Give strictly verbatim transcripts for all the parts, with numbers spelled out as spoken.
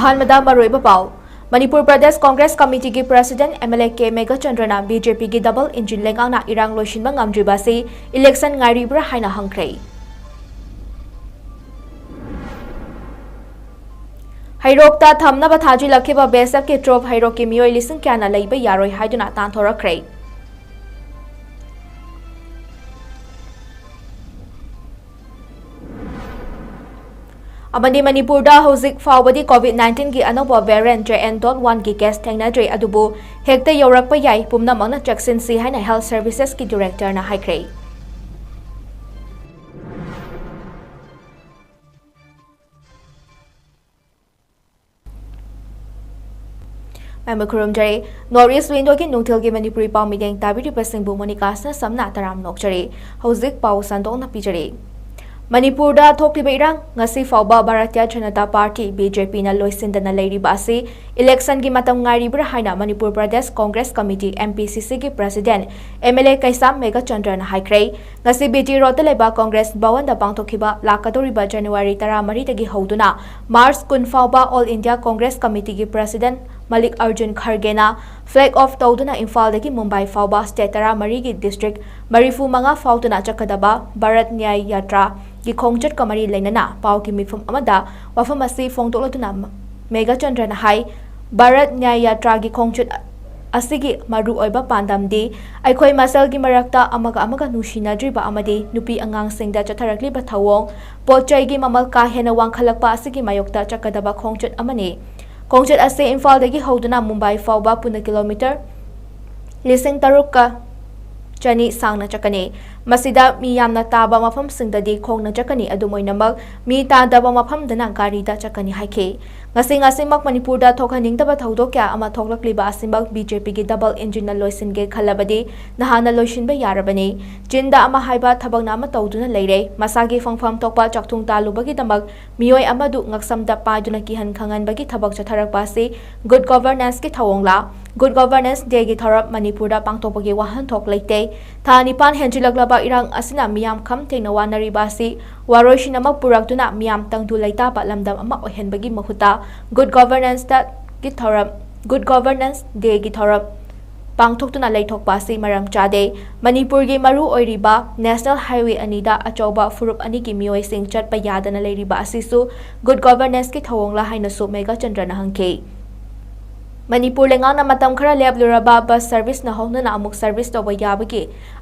ꯑꯍꯥꯟꯕꯗ ꯃꯔꯨꯑꯣꯏꯕ ꯄꯥꯎ꯫ Manipur Pradesh Congress ꯀꯃꯤꯇꯤꯒꯤ president MLA ꯀꯦ ꯃꯦꯘꯆꯟꯗ꯭ꯔꯅ BJPꯒꯤ ꯗꯕꯜ ꯏꯟꯖꯤꯟ ꯂꯩꯉꯥꯛꯅ ꯏꯔꯥꯡ ꯂꯣꯏꯁꯤꯟꯕ ꯉꯝꯗ꯭ꯔꯤꯕ ꯑꯁꯤ ꯏꯂꯦꯛꯁꯟ ꯉꯥꯏꯔꯤꯕ꯭ꯔꯥ ꯍꯥꯏꯅ ꯍꯪꯈ꯭ꯔꯦ꯫ ꯍꯩꯔꯣꯛꯇ ꯊꯝꯅꯕ ꯊꯥꯖꯤꯜꯂꯛꯈꯤꯕ BSFꯀꯤ troop ꯍꯩꯔꯣꯛꯀꯤ ꯃꯤꯑꯣꯏ ꯂꯤꯁꯤꯡ ꯀꯌꯥꯅ ꯂꯩꯕ ꯌꯥꯔꯣꯏ ꯍꯥꯏꯗꯨꯅ ꯇꯥꯟꯊꯣꯔꯛꯈ꯭ꯔꯦ꯫ ꯑꯃꯗꯤ ꯃꯅꯤꯄꯨꯔꯗ ꯍꯧꯖꯤꯛ ꯐꯥꯎꯕꯗꯤ COVID nineteenꯒꯤ ꯑꯅꯧꯕ variant JN dot oneꯒꯤ case ꯊꯦꯡꯅꯗ꯭ꯔꯤ, ꯑꯗꯨꯕꯨ ꯍꯦꯛꯇ ꯌꯧꯔꯛꯄ ꯌꯥꯏ, ꯄꯨꯝꯅꯃꯛꯅ ꯆꯦꯛꯁꯤꯟꯁꯤ ꯍꯥꯏꯅ Health Servicesꯀꯤ Directorꯅ ꯍꯥꯏꯈ꯭ꯔꯦ꯫ ꯃꯌꯥꯝꯕꯨ ꯈꯨꯔꯨꯝꯖꯔꯤ꯫ North East Windowꯒꯤ ꯅꯨꯡꯊꯤꯜꯒꯤ ꯃꯅꯤꯄꯨꯔꯤ ꯄꯥꯎ ꯃꯤꯠꯌꯦꯡ ꯇꯥꯕꯤꯔꯤꯕꯁꯤꯡꯕꯨ ꯃꯣꯅꯤꯀꯥ ꯁꯅꯥꯁꯝꯅ ꯇꯔꯥꯝꯅ ꯑꯣꯛꯆꯔꯤ꯫ ꯍꯧꯖꯤꯛ ꯄꯥꯎ ꯁꯟꯗꯣꯛꯅ ꯄꯤꯖꯔꯤ꯫ ꯃꯅꯤꯄꯨꯔꯗ ꯊꯣꯛꯂꯤꯕ ꯏꯔꯥꯡ꯫ ꯉꯁꯤ ꯐꯥꯎꯕ ꯚꯥꯔꯇꯤꯌ ꯖꯅꯇꯥ ꯄꯥꯔꯇꯤ, BJPꯅ ꯂꯣꯏꯁꯤꯟꯗꯅ ꯂꯩꯔꯤꯕ ꯑꯁꯤ ꯏꯂꯦꯛꯁꯟꯒꯤ ꯃꯇꯝ ꯉꯥꯏꯔꯤꯕ꯭ꯔꯥ ꯍꯥꯏꯅ ꯃꯅꯤꯄꯨꯔ ꯄ꯭ꯔꯗꯦꯁ ꯀꯣꯡꯒ꯭ꯔꯦꯁ ꯀꯃꯤꯇꯤ, MPCCꯒꯤ ꯄ꯭ꯔꯦꯁꯤꯗꯦꯟꯠ MLA ꯀꯩꯁꯥꯝ ꯃꯦꯘꯆꯟꯗ꯭ꯔꯅ ꯍꯥꯏꯈ꯭ꯔꯦ꯫ ꯉꯁꯤ BT Roadꯇ ꯂꯩꯕ ꯀꯣꯡꯒ꯭ꯔꯦꯁ ꯚꯋꯟꯗ ꯄꯥꯡꯊꯣꯛꯈꯤꯕ ꯂꯥꯛꯀꯗꯧꯔꯤꯕ ꯖꯅꯋꯥꯔꯤ ꯇꯔꯥꯃꯔꯤꯗꯒꯤ ꯍꯧꯗꯨꯅ ꯃꯥꯔꯆ ꯀꯨꯟ ꯐꯥꯎꯕ All India Congress Committeeꯒꯤ ꯄ꯭ꯔꯦꯁꯤꯗꯦꯟꯠ ꯃꯜꯂꯤꯀꯥꯔꯖꯨꯟ ꯈꯔꯒꯦꯅ flag off ꯇꯧꯗꯨꯅ ꯏꯝꯐꯥꯜꯗꯒꯤ ꯃꯨꯝꯕꯥꯏ ꯐꯥꯎꯕ state ꯇꯔꯥꯃꯔꯤꯒꯤ district ꯃꯔꯤꯐꯨ ꯃꯉꯥ ꯐꯥꯎꯗꯨꯅ ꯆꯠꯀꯗꯕ ꯚꯥꯔꯠ ꯅ꯭ꯌꯥꯌ ꯌꯥꯇ꯭ꯔꯥꯒꯤ ꯈꯣꯡꯆꯠꯀ ꯃꯔꯤ ꯂꯩꯅꯅ ꯄꯥꯎꯒꯤ ꯃꯤꯐꯝ ꯑꯃꯗ ꯋꯥꯐꯝ ꯑꯁꯤ ꯐꯣꯡꯗꯣꯛꯂꯗꯨꯅ ꯃꯦꯘꯆꯟꯗ꯭ꯔꯅ ꯍꯥꯏ, ꯚꯥꯔꯠ ꯅ꯭ꯌꯥꯌ ꯌꯥꯇ꯭ꯔꯥꯒꯤ ꯈꯣꯡꯆꯠ ꯑꯁꯤꯒꯤ ꯃꯔꯨꯑꯣꯏꯕ ꯄꯥꯟꯗꯝꯗꯤ ꯑꯩꯈꯣꯏ ꯃꯁꯦꯜꯒꯤ ꯃꯔꯛꯇ ꯑꯃꯒ ꯑꯃꯒ ꯅꯨꯡꯁꯤꯅꯗ꯭ꯔꯤꯕ ꯑꯃꯗꯤ ꯅꯨꯄꯤ ꯑꯉꯥꯡꯁꯤꯡꯗ ꯆꯠꯊꯔꯛꯂꯤꯕ ꯊꯧꯑꯣꯡ, ꯄꯣꯠ ꯆꯩꯒꯤ ꯃꯃꯜ ꯀꯥ ꯍꯦꯟꯅ ꯋꯥꯡꯈꯠꯂꯛꯄ ꯑꯁꯤꯒꯤ ꯃꯥꯌꯣꯛꯇ ꯆꯠꯀꯗꯕ ꯈꯣꯡꯆꯠ ꯑꯃꯅꯤ꯫ ꯈꯣꯡꯆꯠ ꯑꯁꯤ ꯏꯝꯐꯥꯜꯗꯒꯤ ꯍꯧꯗꯨꯅ ꯃꯨꯝꯕꯥꯏ ꯐꯥꯎꯕ ꯄꯨꯟꯅ kilometre ꯂꯤꯁꯤꯡ ꯇꯔꯨꯛꯀ ꯆꯅꯤ ꯁꯥꯡꯅ ꯆꯠꯀꯅꯤ꯫ ꯃꯁꯤꯗ ꯃꯤ ꯌꯥꯝꯅ ꯇꯥꯕ ꯃꯐꯝꯁꯤꯡꯗꯗꯤ ꯈꯣꯡꯅ ꯆꯠꯀꯅꯤ, ꯑꯗꯨꯝ ꯑꯣꯏꯅꯃꯛ ꯃꯤ ꯇꯥꯗꯕ ꯃꯐꯝꯗꯅ ꯒꯥꯔꯤꯗ ꯆꯠꯀꯅꯤ ꯍꯥꯏꯈꯤ꯫ ꯉꯁꯤ ꯉꯁꯤꯃꯛ ꯃꯅꯤꯄꯨꯔꯗ ꯊꯣꯛꯍꯟꯅꯤꯡꯗꯕ ꯊꯧꯗꯣꯛ ꯀꯌꯥ ꯑꯃ ꯊꯣꯛꯂꯛꯂꯤꯕ ꯑꯁꯤꯃꯛ BJPꯒꯤ double engineꯅ ꯂꯣꯏꯁꯤꯟꯒꯦ ꯈꯜꯂꯕꯗꯤ ꯅꯍꯥꯟꯅ ꯂꯣꯏꯁꯤꯟꯕ ꯌꯥꯔꯕꯅꯤ꯫ ꯆꯤꯟꯗ ꯑꯃ ꯍꯥꯏꯕ, ꯊꯕꯛꯅ ꯑꯃ ꯇꯧꯗꯨꯅ ꯂꯩꯔꯦ꯫ ꯃꯁꯥꯒꯤ ꯐꯪꯐꯝ ꯊꯣꯛꯄ ꯆꯥꯛꯊꯨꯡ ꯇꯥꯜꯂꯨꯕꯒꯤꯗꯃꯛ ꯃꯤꯑꯣꯏ ꯑꯃꯗꯨ ꯉꯛꯁꯝꯗ ꯄꯥꯏꯗꯨꯅ ꯀꯤꯍꯟ ꯈꯪꯍꯟꯕꯒꯤ ꯊꯕꯛ ꯆꯠꯊꯔꯛꯄ ꯑꯁꯤ good governanceꯀꯤ ꯊꯧꯑꯣꯡꯂꯥ? Good Governance Dayꯒꯤ ꯊꯧꯔꯝ ꯃꯅꯤꯄꯨꯔꯗ ꯄꯥꯡꯊꯣꯛꯄꯒꯤ ꯋꯥꯍꯟꯊꯣꯛ ꯂꯩꯇꯦ꯫ ꯊꯥ ꯅꯤꯄꯥꯟ ꯍꯦꯟꯖꯤꯜꯂꯛꯂꯕ ꯏꯔꯥꯡ ꯑꯁꯤꯅ ꯃꯤꯌꯥꯝ ꯈꯝ ꯊꯦꯡꯅ ꯋꯥꯅꯔꯤꯕ ꯑꯁꯤ ꯋꯥꯔꯣꯏꯁꯤꯟ ꯑꯃ ꯄꯨꯔꯛꯇꯨꯅ ꯃꯤꯌꯥꯝ ꯇꯪꯗꯨ ꯂꯩꯇꯥꯕ ꯂꯝꯗꯝ ꯑꯃ ꯑꯣꯏꯍꯟꯕꯒꯤ ꯃꯍꯨꯠꯇ Good Governanceꯒꯤ ꯊꯧꯔꯝ, Good Governance Dayꯒꯤ ꯊꯧꯔꯝ ꯄꯥꯡꯊꯣꯛꯇꯨꯅ ꯂꯩꯊꯣꯛꯄ ꯑꯁꯤ ꯃꯔꯝ ꯆꯥꯗꯦ꯫ ꯃꯅꯤꯄꯨꯔꯒꯤ ꯃꯔꯨ ꯑꯣꯏꯔꯤꯕ National Highway ꯑꯅꯤꯗ ꯑꯆꯧꯕ ꯐꯨꯔꯨꯞ ꯑꯅꯤꯒꯤ ꯃꯤꯑꯣꯏꯁꯤꯡ ꯆꯠꯄ ꯌꯥꯗꯅ ꯂꯩꯔꯤꯕ ꯑꯁꯤꯁꯨ Good Governanceꯀꯤ ꯊꯧꯑꯣꯡꯂ ꯍꯥꯏꯅꯁꯨ ꯃꯦꯘꯆꯟꯗ꯭ꯔꯅ ꯍꯪꯈꯤ꯫ ꯃꯅꯤꯄꯨꯔ ꯂꯩꯉꯥꯛꯅ ꯃꯇꯝ ꯈꯔ ꯂꯦꯞꯂꯨꯔꯕ bus serviceꯅ ꯍꯧꯅꯅ ꯑꯃꯨꯛ service ꯇꯧꯕ ꯌꯥꯕꯒꯤ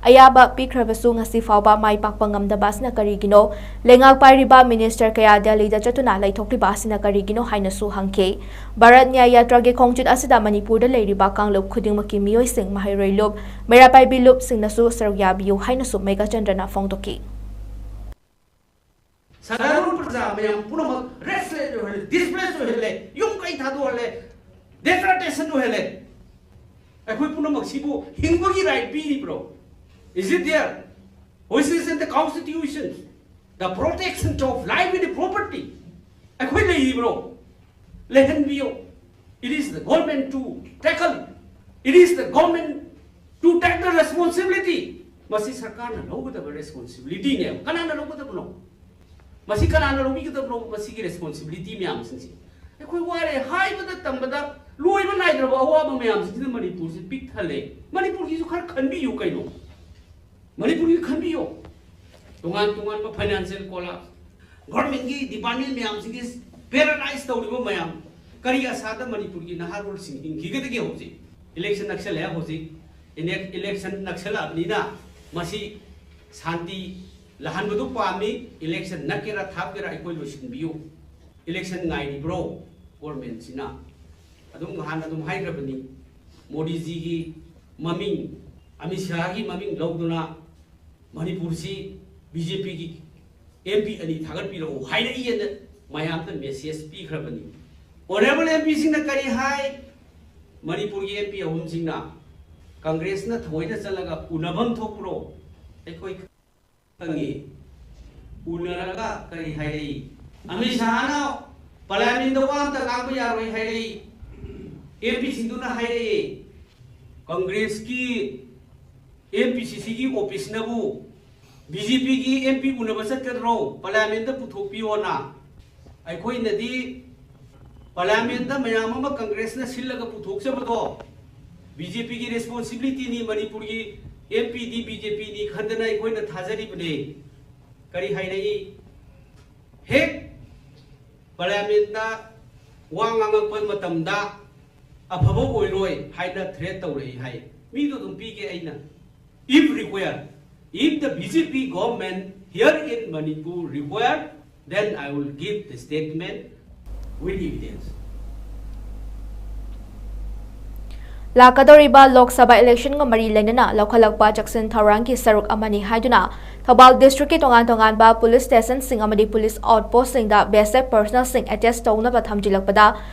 ꯑꯌꯥꯕ ꯄꯤꯈ꯭ꯔꯕꯁꯨ ꯉꯁꯤ ꯐꯥꯎꯕ ꯃꯥꯏ ꯄꯥꯛꯄ ꯉꯝꯗꯕ ꯑꯁꯤꯅ ꯀꯔꯤꯒꯤꯅꯣ? ꯂꯩꯉꯥꯛ ꯄꯥꯏꯔꯤꯕ minister ꯀꯌꯥ ꯗꯦꯜꯂꯤꯗ ꯆꯠꯇꯨꯅ ꯂꯩꯊꯣꯛꯂꯤꯕ ꯑꯁꯤꯅ ꯀꯔꯤꯒꯤꯅꯣ ꯍꯥꯏꯅꯁꯨ ꯍꯪꯈꯤ꯫ ꯚꯥꯔꯠ ꯅ꯭ꯌꯥꯌ ꯌꯥꯇ꯭ꯔꯥꯒꯤ ꯈꯣꯡꯆꯠ ꯑꯁꯤꯗ ꯃꯅꯤꯄꯨꯔꯗ ꯂꯩꯔꯤꯕ ꯀꯥꯡꯂꯨꯞ ꯈꯨꯗꯤꯡꯃꯛꯀꯤ ꯃꯤꯑꯣꯏꯁꯤꯡ, ꯃꯍꯩꯔꯣꯏ ꯂꯨꯞ, ꯃꯩꯔꯥ ꯄꯥꯏꯕꯤ ꯂꯨꯞꯁꯤꯡꯅꯁꯨ ꯁꯔꯨꯛ ꯌꯥꯕꯤꯌꯨ ꯍꯥꯏꯅꯁꯨ ꯃꯦꯘꯆꯟꯗ꯭ꯔꯅ ꯐꯣꯡꯗꯣꯛꯈꯤ꯫ ꯁꯥꯙꯥꯔꯟ ꯄ꯭ꯔꯖꯥ ꯃꯌꯥꯝ ꯄꯨꯝꯅꯃꯛ restless ꯑꯣꯏꯍꯜꯂꯦ, displace ꯑꯣꯏꯍꯜꯂꯦ, ꯌꯨꯝ ꯀꯩ ꯊꯥꯗꯣꯛꯍꯜꯂꯦ, desertation ꯑꯣꯏꯍꯜꯂꯦ꯫ ꯑꯩꯈꯣꯏ ꯄꯨꯝꯅꯃꯛꯁꯤꯕꯨ ꯍꯤꯡꯕꯒꯤ right ꯄꯤꯔꯤꯕ꯭ꯔꯣ? Is it there? Which is in the constitution, the protection of life and property. ꯑꯩꯈꯣꯏ ꯂꯩꯔꯤꯕ꯭ꯔꯣ? ꯂꯩꯍꯟꯕꯤꯌꯨ꯫ It is the government to tackle. It is the government to take the responsibility. ꯃꯁꯤ ꯁꯔꯀꯥꯔꯅ ꯂꯧꯒꯗꯕ responsibilityꯅꯦꯕ꯫ ꯀꯅꯥꯅ ꯂꯧꯒꯗꯕꯅꯣ? ꯃꯁꯤ ꯀꯅꯥꯅ ꯂꯧꯕꯤꯒꯗꯕꯅꯣ? ꯃꯁꯤꯒꯤ responsibility ꯃꯌꯥꯝꯁꯤꯡꯁꯦ ꯑꯩꯈꯣꯏ ꯋꯥꯔꯦ꯫ ꯍꯥꯏꯕꯗ ꯇꯝꯕꯗ ꯂꯣꯏꯕ ꯅꯥꯏꯗ꯭ꯔꯕ ꯑꯋꯥꯕ ꯃꯌꯥꯝꯁꯤꯡꯁꯤꯅ ꯃꯅꯤꯄꯨꯔꯁꯤ ꯄꯤꯛ ꯊꯜꯂꯦ꯫ ꯃꯅꯤꯄꯨꯔꯒꯤꯁꯨ ꯈꯔ ꯈꯟꯕꯤꯌꯨ ꯀꯩꯅꯣ꯫ ꯃꯅꯤꯄꯨꯔꯒꯤ ꯈꯟꯕꯤꯌꯣ꯫ ꯇꯣꯉꯥꯟ ꯇꯣꯉꯥꯟꯕ financial collapse, governmentꯀꯤ department ꯃꯌꯥꯝꯁꯤꯒꯤ paralyze ꯇꯧꯔꯤꯕ ꯃꯌꯥꯝ, ꯀꯔꯤ ꯑꯁꯥꯗ ꯃꯅꯤꯄꯨꯔꯒꯤ ꯅꯍꯥꯔꯣꯜꯁꯤꯡ ꯍꯤꯡꯈꯤꯒꯗꯒꯦ? ꯍꯧꯖꯤꯛ election ꯅꯛꯁꯜꯂꯛꯑꯦ꯫ ꯍꯧꯖꯤꯛ ꯏꯅꯦꯛ-, election ꯅꯛꯁꯜꯂꯛꯑꯕꯅꯤꯅ ꯃꯁꯤ ꯁꯥꯟꯇꯤ ꯂꯥꯛꯍꯟꯕꯗꯨ ꯄꯥꯝꯃꯤ꯫ Election ꯅꯛꯀꯦꯔꯥ ꯊꯥꯞꯀꯦꯔꯥ ꯑꯩꯈꯣꯏ ꯂꯣꯏꯁꯤꯟꯕꯤꯌꯨ꯫ Election ꯉꯥꯏꯔꯤꯕ꯭ꯔꯣ governmentꯁꯤꯅ? ꯑꯗꯨꯝ ꯅꯍꯥꯟ ꯑꯗꯨꯝ ꯍꯥꯏꯈ꯭ꯔꯕꯅꯤ, ꯃꯣꯗꯤꯖꯤꯒꯤ ꯃꯃꯤꯡ, ꯑꯃꯤꯠ ꯁꯥꯍꯒꯤ ꯃꯃꯤꯡ ꯂꯧꯗꯨꯅ ꯃꯅꯤꯄꯨꯔꯁꯤ BJPꯒꯤ MP ꯑꯅꯤ ꯊꯥꯒꯠꯄꯤꯔꯛꯎ ꯍꯥꯏꯔꯛꯏꯑꯅ ꯃꯌꯥꯝꯗ message ꯄꯤꯈ꯭ꯔꯕꯅꯤ꯫ Honourable MPꯁꯤꯡꯅ ꯀꯔꯤ ꯍꯥꯏ? ꯃꯅꯤꯄꯨꯔꯒꯤ MP ꯑꯍꯨꯝꯁꯤꯡꯅ ꯀꯪꯒ꯭ꯔꯦꯁꯅ ꯊꯑꯣꯏꯅ ꯆꯠꯂꯒ ꯎꯅꯐꯝ ꯊꯣꯛꯄ꯭ꯔꯣ? ꯑꯩꯈꯣꯏ ꯈꯪꯉꯤ꯫ ꯎꯅꯔꯒ ꯀꯔꯤ ꯍꯥꯏꯔꯛꯏ? ꯑꯃꯤꯠ ꯁꯥꯍꯅ ꯄꯥꯔꯂꯤꯌꯥꯃꯦꯟꯗ ꯋꯥ ꯑꯝꯇ ꯉꯥꯡꯕ ꯌꯥꯔꯣꯏ ꯍꯥꯏꯔꯛꯏ꯫ ꯑꯦꯝ ꯄꯤꯁꯤꯡꯗꯨꯅ ꯍꯥꯏꯔꯛꯑꯦ, ꯀꯪꯒ꯭ꯔꯦꯁꯀꯤ ꯑꯦꯝ ꯄꯤ ꯁꯤ ꯁꯤꯒꯤ ꯑꯣꯐꯤꯁꯅꯕꯨ ꯕꯤ ꯖꯦ ꯄꯤꯒꯤ ꯑꯦꯝ ꯄꯤ ꯎꯅꯕ ꯆꯠꯀꯗ꯭ꯔꯣ, ꯄꯥꯔꯂꯤꯌꯥꯃꯦꯟꯗ ꯄꯨꯊꯣꯛꯄꯤꯌꯣꯅ꯫ ꯑꯩꯈꯣꯏꯅꯗꯤ ꯄꯥꯔꯂꯤꯌꯥꯃꯦꯟꯗ ꯃꯌꯥꯝ ꯑꯃ ꯀꯪꯒ꯭ꯔꯦꯁꯅ ꯁꯤꯜꯂꯒ ꯄꯨꯊꯣꯛꯆꯕꯗꯣ ꯕꯤ ꯖꯦ ꯄꯤꯒꯤ ꯔꯦꯁꯄꯣꯟꯁꯤꯕꯤꯂꯤꯇꯤꯅꯤ, ꯃꯅꯤꯄꯨꯔꯒꯤ ꯑꯦꯝ ꯄꯤꯗꯤ ꯕꯤ ꯖꯦ ꯄꯤꯅꯤ ꯈꯟꯗꯅ ꯑꯩꯈꯣꯏꯅ ꯊꯥꯖꯔꯤꯕꯅꯤ꯫ ꯀꯔꯤ ꯍꯥꯏꯔꯛꯏ? ꯍꯦꯛ ꯄꯥꯔꯂꯤꯌꯥꯃꯦꯟꯗ ꯋꯥ ꯉꯥꯡꯉꯛꯄ ꯃꯇꯝꯗ ꯑꯐꯕ ꯑꯣꯏꯔꯣꯏ ꯍꯥꯏꯅ ꯊ꯭ꯔꯦꯠ ꯇꯧꯔꯛꯏ ꯍꯥꯏ꯫ ꯃꯤꯗꯣ ꯑꯗꯨꯝ ꯄꯤꯒꯦ ꯑꯩꯅ꯫ If required, if the B J P government here in Manipur required, then I will give the statement with evidence. ꯂꯥꯛꯀꯗꯧꯔꯤꯕ ꯂꯣꯛ ꯁꯚꯥ ꯏꯂꯦꯛꯁꯟꯒ ꯃꯔꯤ ꯂꯩꯅꯅ ꯂꯧꯈꯠꯂꯛꯄ ꯆꯦꯛꯁꯤꯟ ꯊꯧꯔꯥꯡꯒꯤ ꯁꯔꯨꯛ ꯑꯃꯅꯤ ꯍꯥꯏꯗꯨꯅ ꯊꯧꯕꯥꯜ ꯗꯤꯁꯇ꯭ꯔꯤꯛꯀꯤ ꯇꯣꯉꯥꯟ ꯇꯣꯉꯥꯟꯕ ꯄꯨꯂꯤꯁ ꯁ꯭ꯇꯦꯁꯟꯁꯤꯡ ꯑꯃꯗꯤ ꯄꯨꯂꯤꯁ ꯑꯥꯎꯠꯄꯣꯁꯁꯤꯡꯗ ꯕꯤ ꯑꯦꯁ ꯑꯦꯐ ꯄꯔꯁꯅꯦꯜꯁꯤꯡ ꯑꯦꯇꯦꯆ ꯇꯧꯅꯕ ꯊꯝꯖꯤꯜꯂꯛꯄꯗ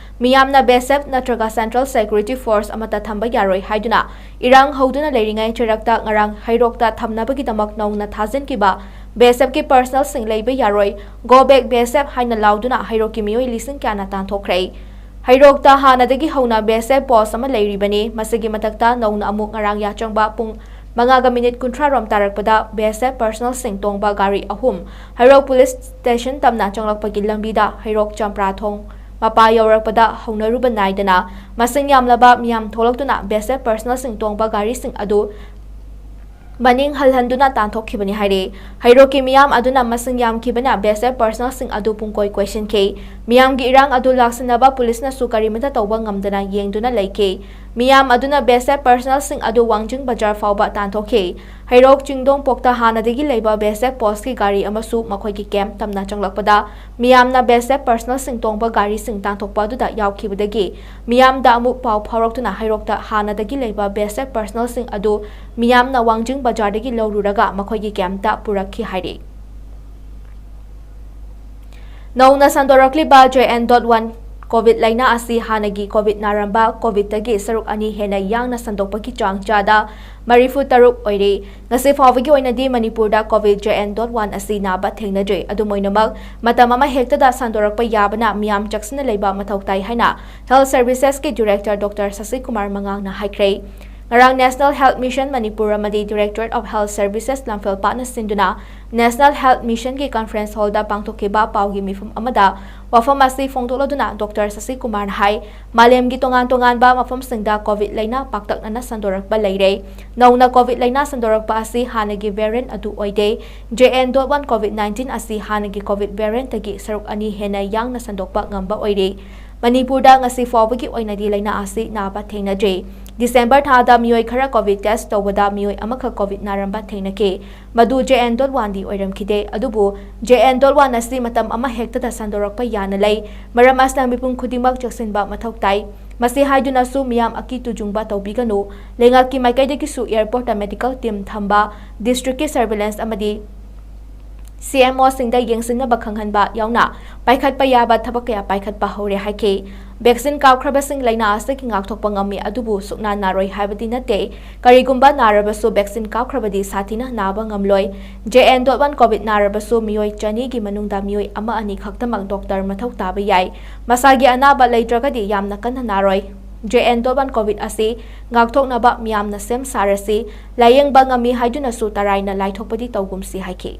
ꯃꯤꯌꯥꯝꯅ ꯕꯤ ꯑꯦꯁ ꯑꯦꯐ ꯅꯠꯇ꯭ꯔꯒ ꯁꯦꯟꯇ꯭ꯔꯦꯜ ꯁꯦꯀ꯭ꯌꯨꯔꯤꯇꯤ ꯐꯣꯔꯁ ꯑꯃꯠꯇ ꯊꯝꯕ ꯌꯥꯔꯣꯏ ꯍꯥꯏꯗꯨꯅ ꯏꯔꯥꯡ ꯍꯧꯗꯨꯅ ꯂꯩꯔꯤꯉꯩ ꯆꯩꯔꯛꯇ ꯉꯔꯥꯡ ꯍꯩꯔꯣꯛꯇ ꯊꯝꯅꯕꯒꯤꯗꯃꯛ ꯅꯧꯅ ꯊꯥꯖꯤꯟꯈꯤꯕ ꯕꯤ ꯑꯦꯁ ꯑꯦꯐꯀꯤ ꯄꯔꯁꯅꯦꯜꯁꯤꯡ ꯂꯩꯕ ꯌꯥꯔꯣꯏ, "Go back B S F" ꯍꯥꯏꯅ ꯂꯥꯎꯗꯨꯅ ꯍꯩꯔꯣꯛꯀꯤ ꯃꯤꯑꯣꯏ ꯂꯤꯁꯤꯡ ꯀꯌꯥꯅ ꯇꯥꯟꯊꯣꯛꯈ꯭ꯔꯦ꯫ ꯍꯩꯔꯣꯛꯇ ꯍꯥꯟꯅꯗꯒꯤ ꯍꯧꯅ ꯕꯤ ꯑꯦꯁ ꯑꯦꯐ ꯄꯣꯁ ꯑꯃ ꯂꯩꯔꯤꯕꯅꯤ꯫ ꯃꯁꯤꯒꯤ ꯃꯊꯛꯇ ꯅꯧꯅ ꯑꯃꯨꯛ ꯉꯔꯥꯡ ꯌꯥꯆꯪꯕ ꯄꯨꯡ ꯃꯉꯥꯒ ꯃꯤꯅꯤꯠ ꯀꯨꯟꯊ꯭ꯔꯥ ꯔꯣꯝ ꯇꯥꯔꯛꯄꯗ ꯕꯤ ꯑꯦꯁ ꯑꯦꯐ ꯄꯔꯁꯅꯦꯜꯁꯤꯡ ꯇꯣꯡꯕ ꯒꯥꯔꯤ ꯑꯍꯨꯝ ꯍꯩꯔꯣꯛ ꯄꯨꯂꯤꯁ ꯁ꯭ꯇꯦꯁꯟ ꯇꯝꯅ ꯆꯪꯂꯛꯄꯒꯤ ꯂꯝꯕꯤꯗ ꯍꯩꯔꯣꯛ ꯆꯝꯄ꯭ꯔꯥꯊꯣꯡ ꯃꯄꯥ ꯌꯧꯔꯛꯄꯗ ꯍꯧꯅꯔꯨꯕ ꯅꯥꯏꯗꯅ ꯃꯁꯤꯡ ꯌꯥꯝꯂꯕ ꯃꯤꯌꯥꯝ ꯊꯣꯛꯂꯛꯇꯨꯅ ꯕꯤ ꯑꯦꯁ ꯑꯦꯐ ꯄꯔꯁꯅꯦꯜꯁꯤꯡ ꯇꯣꯡꯕ ꯒꯥꯔꯤꯁꯤꯡ ꯑꯗꯨ ꯃꯅꯤꯡ ꯍꯜꯍꯟꯗꯨꯅ ꯇꯥꯟꯊꯣꯛꯈꯤꯕꯅꯤ ꯍꯥꯏꯔꯤ꯫ ꯍꯩꯔꯣꯛꯀꯤ ꯃꯤꯌꯥꯝ ꯑꯗꯨꯅ ꯃꯁꯤꯡ ꯌꯥꯝꯈꯤꯕꯅ ꯕꯤ ꯑꯦꯁ ꯑꯦꯐ ꯄꯔꯁꯅꯦꯜꯁꯤꯡ ꯑꯗꯨ ꯄꯨꯡꯀꯣꯏ ꯀꯣꯏꯁꯤꯟꯈꯤ꯫ ꯃꯤꯌꯥꯝꯒꯤ ꯏꯔꯥꯡ ꯑꯗꯨ ꯂꯥꯛꯁꯤꯟꯅꯕ ꯄꯨꯂꯤꯁꯅꯁꯨ ꯀꯔꯤꯃꯠꯇ ꯇꯧꯕ ꯉꯝꯗꯅ ꯌꯦꯡꯗꯨꯅ ꯂꯩꯈꯤ꯫ ꯃꯤꯌꯥꯝ ꯑꯗꯨꯅ ꯕꯤ ꯑꯦꯁ ꯑꯦꯐ ꯄꯔꯁꯅꯦꯜꯁꯤꯡ ꯑꯗꯨ ꯋꯥꯡꯖꯤꯡ ꯕꯖꯥꯔ ꯐꯥꯎꯕ ꯇꯥꯟꯊꯣꯛꯈꯤ꯫ ꯍꯩꯔꯣꯛ ꯆꯤꯡꯗꯣꯡꯄꯣꯛꯇ ꯍꯥꯟꯅꯗꯒꯤ ꯂꯩꯕ ꯕꯤ ꯑꯦꯁ ꯑꯦꯐ ꯄꯣꯁꯀꯤ ꯒꯥꯔꯤ ꯑꯃꯁꯨ ꯃꯈꯣꯏꯒꯤ ꯀꯦꯝꯞ ꯇꯝꯅ ꯆꯪꯂꯛꯄꯗ ꯃꯤꯌꯥꯝꯅ ꯕꯤ ꯑꯦꯁ ꯑꯦꯐ ꯄꯔꯁꯅꯦꯜꯁꯤꯡ ꯇꯣꯡꯕ ꯒꯥꯔꯤꯁꯤꯡ ꯇꯥꯟꯊꯣꯛꯄ ꯑꯗꯨꯗ ꯌꯥꯎꯈꯤꯕꯗꯒꯤ ꯃꯤꯌꯥꯝꯗ ꯑꯃꯨꯛ ꯄꯥꯎ ꯐꯥꯎꯔꯛꯇꯨꯅ ꯍꯩꯔꯣꯛꯇ ꯍꯥꯟꯅꯗꯒꯤ ꯂꯩꯕ ꯕꯤ ꯑꯦꯁ ꯑꯦꯐ ꯄꯔꯁꯅꯦꯜꯁꯤꯡ ꯑꯗꯨ ꯃꯤꯌꯥꯝꯅ ꯋꯥꯡꯖꯤꯡ ꯕꯖꯥꯔꯗꯒꯤ ꯂꯧꯔꯨꯔꯒ ꯃꯈꯣꯏꯒꯤ ꯀꯦꯝꯞꯇ ꯄꯨꯔꯛꯈꯤ ꯍꯥꯏꯔꯤ꯫ ꯅꯧꯅ ꯁꯟꯗꯣꯔꯛꯂꯤꯕ J N dot one COVID ꯂꯥꯏꯅꯥ ꯑꯁꯤ ꯍꯥꯟꯅꯒꯤ ꯀꯣꯚꯤꯗ ꯅꯥꯔꯝꯕ ꯀꯣꯚꯤꯗꯇꯒꯤ ꯁꯔꯨꯛ ꯑꯅꯤ ꯍꯦꯟꯅ ꯌꯥꯡꯅ ꯁꯟꯗꯣꯛꯄꯒꯤ ꯆꯥꯡ ꯆꯥꯗ ꯃꯔꯤꯐꯨ ꯇꯔꯨꯛ ꯑꯣꯏꯔꯤ꯫ ꯉꯁꯤ ꯐꯥꯎꯕꯒꯤ ꯑꯣꯏꯅꯗꯤ ꯃꯅꯤꯄꯨꯔꯗ COVID J N dot one ꯑꯁꯤ ꯅꯥꯕ ꯊꯦꯡꯅꯗ꯭ꯔꯤ꯫ ꯑꯗꯨꯝ ꯑꯣꯏꯅꯃꯛ, ꯃꯇꯝ ꯑꯃ ꯍꯦꯛꯇꯗ ꯁꯟꯗꯣꯔꯛꯄ ꯌꯥꯕꯅ ꯃꯤꯌꯥꯝ ꯆꯦꯛꯁꯤꯟꯅ ꯂꯩꯕ ꯃꯊꯧ ꯇꯥꯏ ꯍꯥꯏꯅ Health Servicesꯀꯤ Director Doctor ꯁꯁꯤꯀꯨꯃꯥꯔ ꯃꯉꯥꯡꯅ ꯍꯥꯏꯈ꯭ꯔꯦ꯫ ꯉꯔꯥꯡ National Health Mission ꯃꯅꯤꯄꯨꯔ ꯑꯃꯗꯤ Directorate of Health Services ꯂꯝꯐꯦꯜ ꯄꯥꯠꯅ ꯁꯤꯟꯗꯨꯅ National Health Missionꯒꯤ conference hallꯗ ꯄꯥꯡꯊꯣꯛꯈꯤꯕ ꯄꯥꯎꯒꯤ ꯃꯤꯐꯝ ꯑꯃꯗ ꯋꯥꯐꯝ ꯑꯁꯤ ꯐꯣꯡꯗꯣꯛꯂꯗꯨꯅ Doctor ꯁꯁꯤꯀꯨꯃꯥꯔꯅ ꯍꯥꯏ, ꯃꯥꯂꯦꯝꯒꯤ ꯇꯣꯉꯥꯟ ꯇꯣꯉꯥꯟꯕ ꯃꯐꯝꯁꯤꯡꯗ ꯀꯣꯚꯤꯗ ꯂꯥꯏꯅꯥ ꯄꯥꯛꯇꯛꯅꯅ ꯁꯟꯗꯣꯔꯛꯄ ꯂꯩꯔꯦ꯫ ꯅꯧꯅ ꯀꯣꯚꯤꯗ ꯂꯥꯏꯅꯥ ꯁꯟꯗꯣꯔꯛꯄ ꯑꯁꯤ ꯍꯥꯟꯅꯒꯤ variant ꯑꯗꯨ ꯑꯣꯏꯗꯦ꯫ J N dot one COVID nineteen ꯑꯁꯤ ꯍꯥꯟꯅꯒꯤ ꯀꯣꯚꯤꯗ variantꯇꯒꯤ ꯁꯔꯨꯛ ꯑꯅꯤ ꯍꯦꯟꯅ ꯌꯥꯡꯅ ꯁꯟꯗꯣꯛꯄ ꯉꯝꯕ ꯑꯣꯏꯔꯦ꯫ ꯃꯅꯤꯄꯨꯔꯗ ꯉꯁꯤ ꯐꯥꯎꯕꯒꯤ ꯑꯣꯏꯅꯗꯤ ꯂꯥꯏꯅꯥ ꯑꯁꯤ ꯅꯥꯕ ꯊꯦꯡꯅꯗ꯭ꯔꯤ꯫ December ꯊꯥꯗ ꯃꯤꯑꯣꯏ ꯈꯔ ꯀꯣꯚꯤꯗ test ꯇꯧꯕꯗ ꯃꯤꯑꯣꯏ ꯑꯃꯈꯛ ꯀꯣꯚꯤꯗ ꯅꯥꯔꯝꯕ ꯊꯦꯡꯅꯈꯤ꯫ ꯃꯗꯨ J N dot oneꯗꯤ ꯑꯣꯏꯔꯝꯈꯤꯗꯦ꯫ ꯑꯗꯨꯕꯨ J N dot one ꯑꯁꯤ ꯃꯇꯝ ꯑꯃ ꯍꯦꯛꯇꯗ ꯁꯟꯗꯣꯔꯛꯄ ꯌꯥꯅ ꯂꯩ꯫ ꯃꯔꯝ ꯑꯁꯤꯅ ꯃꯤꯄꯨꯝ ꯈꯨꯗꯤꯡꯃꯛ ꯆꯦꯛꯁꯤꯟꯕ ꯃꯊꯧ ꯇꯥꯏ꯫ ꯃꯁꯤ ꯍꯥꯏꯗꯨꯅꯁꯨ ꯃꯤꯌꯥꯝ ꯑꯀꯤ ꯇꯨꯖꯨꯡꯕ ꯇꯧꯕꯤꯒꯅꯨ꯫ ꯂꯩꯉꯥꯛꯀꯤ ꯃꯥꯏꯀꯩꯗꯒꯤꯁꯨ airportꯇ medical team ꯊꯝꯕ, districtꯀꯤ surveillance ꯑꯃꯗꯤ C M Oꯁꯤꯡꯗ ꯌꯦꯡꯁꯤꯟꯅꯕ ꯈꯪꯍꯟꯕ ꯌꯥꯎꯅ ꯄꯥꯏꯈꯠꯄ ꯌꯥꯕ ꯊꯕꯛ ꯀꯌꯥ ꯄꯥꯏꯈꯠꯄ ꯍꯧꯔꯦ ꯍꯥꯏꯈꯤ꯫ Vaccine ꯀꯥꯞꯈ꯭ꯔꯕꯁꯤꯡ ꯂꯥꯏꯅꯥ ꯑꯁꯤꯗꯒꯤ ꯉꯥꯛꯊꯣꯛꯄ ꯉꯝꯃꯤ, ꯑꯗꯨꯕꯨ ꯁꯨꯛꯅꯥ ꯅꯥꯔꯣꯏ ꯍꯥꯏꯕꯗꯤ ꯅꯠꯇꯦ꯫ ꯀꯔꯤꯒꯨꯝꯕ ꯅꯥꯔꯕꯁꯨ vaccine ꯀꯥꯞꯈ꯭ꯔꯕꯗꯤ ꯁꯥꯊꯤꯅ ꯅꯥꯕ ꯉꯝꯂꯣꯏ꯫ J N dot one COVID ꯅꯥꯔꯕꯁꯨ ꯃꯤꯑꯣꯏ ꯆꯅꯤꯒꯤ ꯃꯅꯨꯡꯗ ꯃꯤꯑꯣꯏ ꯑꯃ ꯑꯅꯤ ꯈꯛꯇꯃꯛ doctor ꯃꯊꯧ ꯇꯥꯕ ꯌꯥꯏ꯫ ꯃꯁꯥꯒꯤ ꯑꯅꯥꯕ ꯂꯩꯇ꯭ꯔꯒꯗꯤ ꯌꯥꯝꯅ ꯀꯟꯅ ꯅꯥꯔꯣꯏ꯫ J N dot one COVID ꯑꯁꯤ ꯉꯥꯛꯊꯣꯛꯅꯕ ꯃꯤꯌꯥꯝꯅ ꯁꯦꯝ ꯁꯥꯔꯁꯤ꯫ ꯂꯥꯌꯦꯡꯕ ꯉꯝꯃꯤ ꯍꯥꯏꯗꯨꯅꯁꯨ ꯇꯔꯥꯏꯅ ꯂꯥꯏꯊꯣꯛꯄꯗꯤ ꯇꯧꯒꯨꯝꯁꯤ ꯍꯥꯏꯈꯤ꯫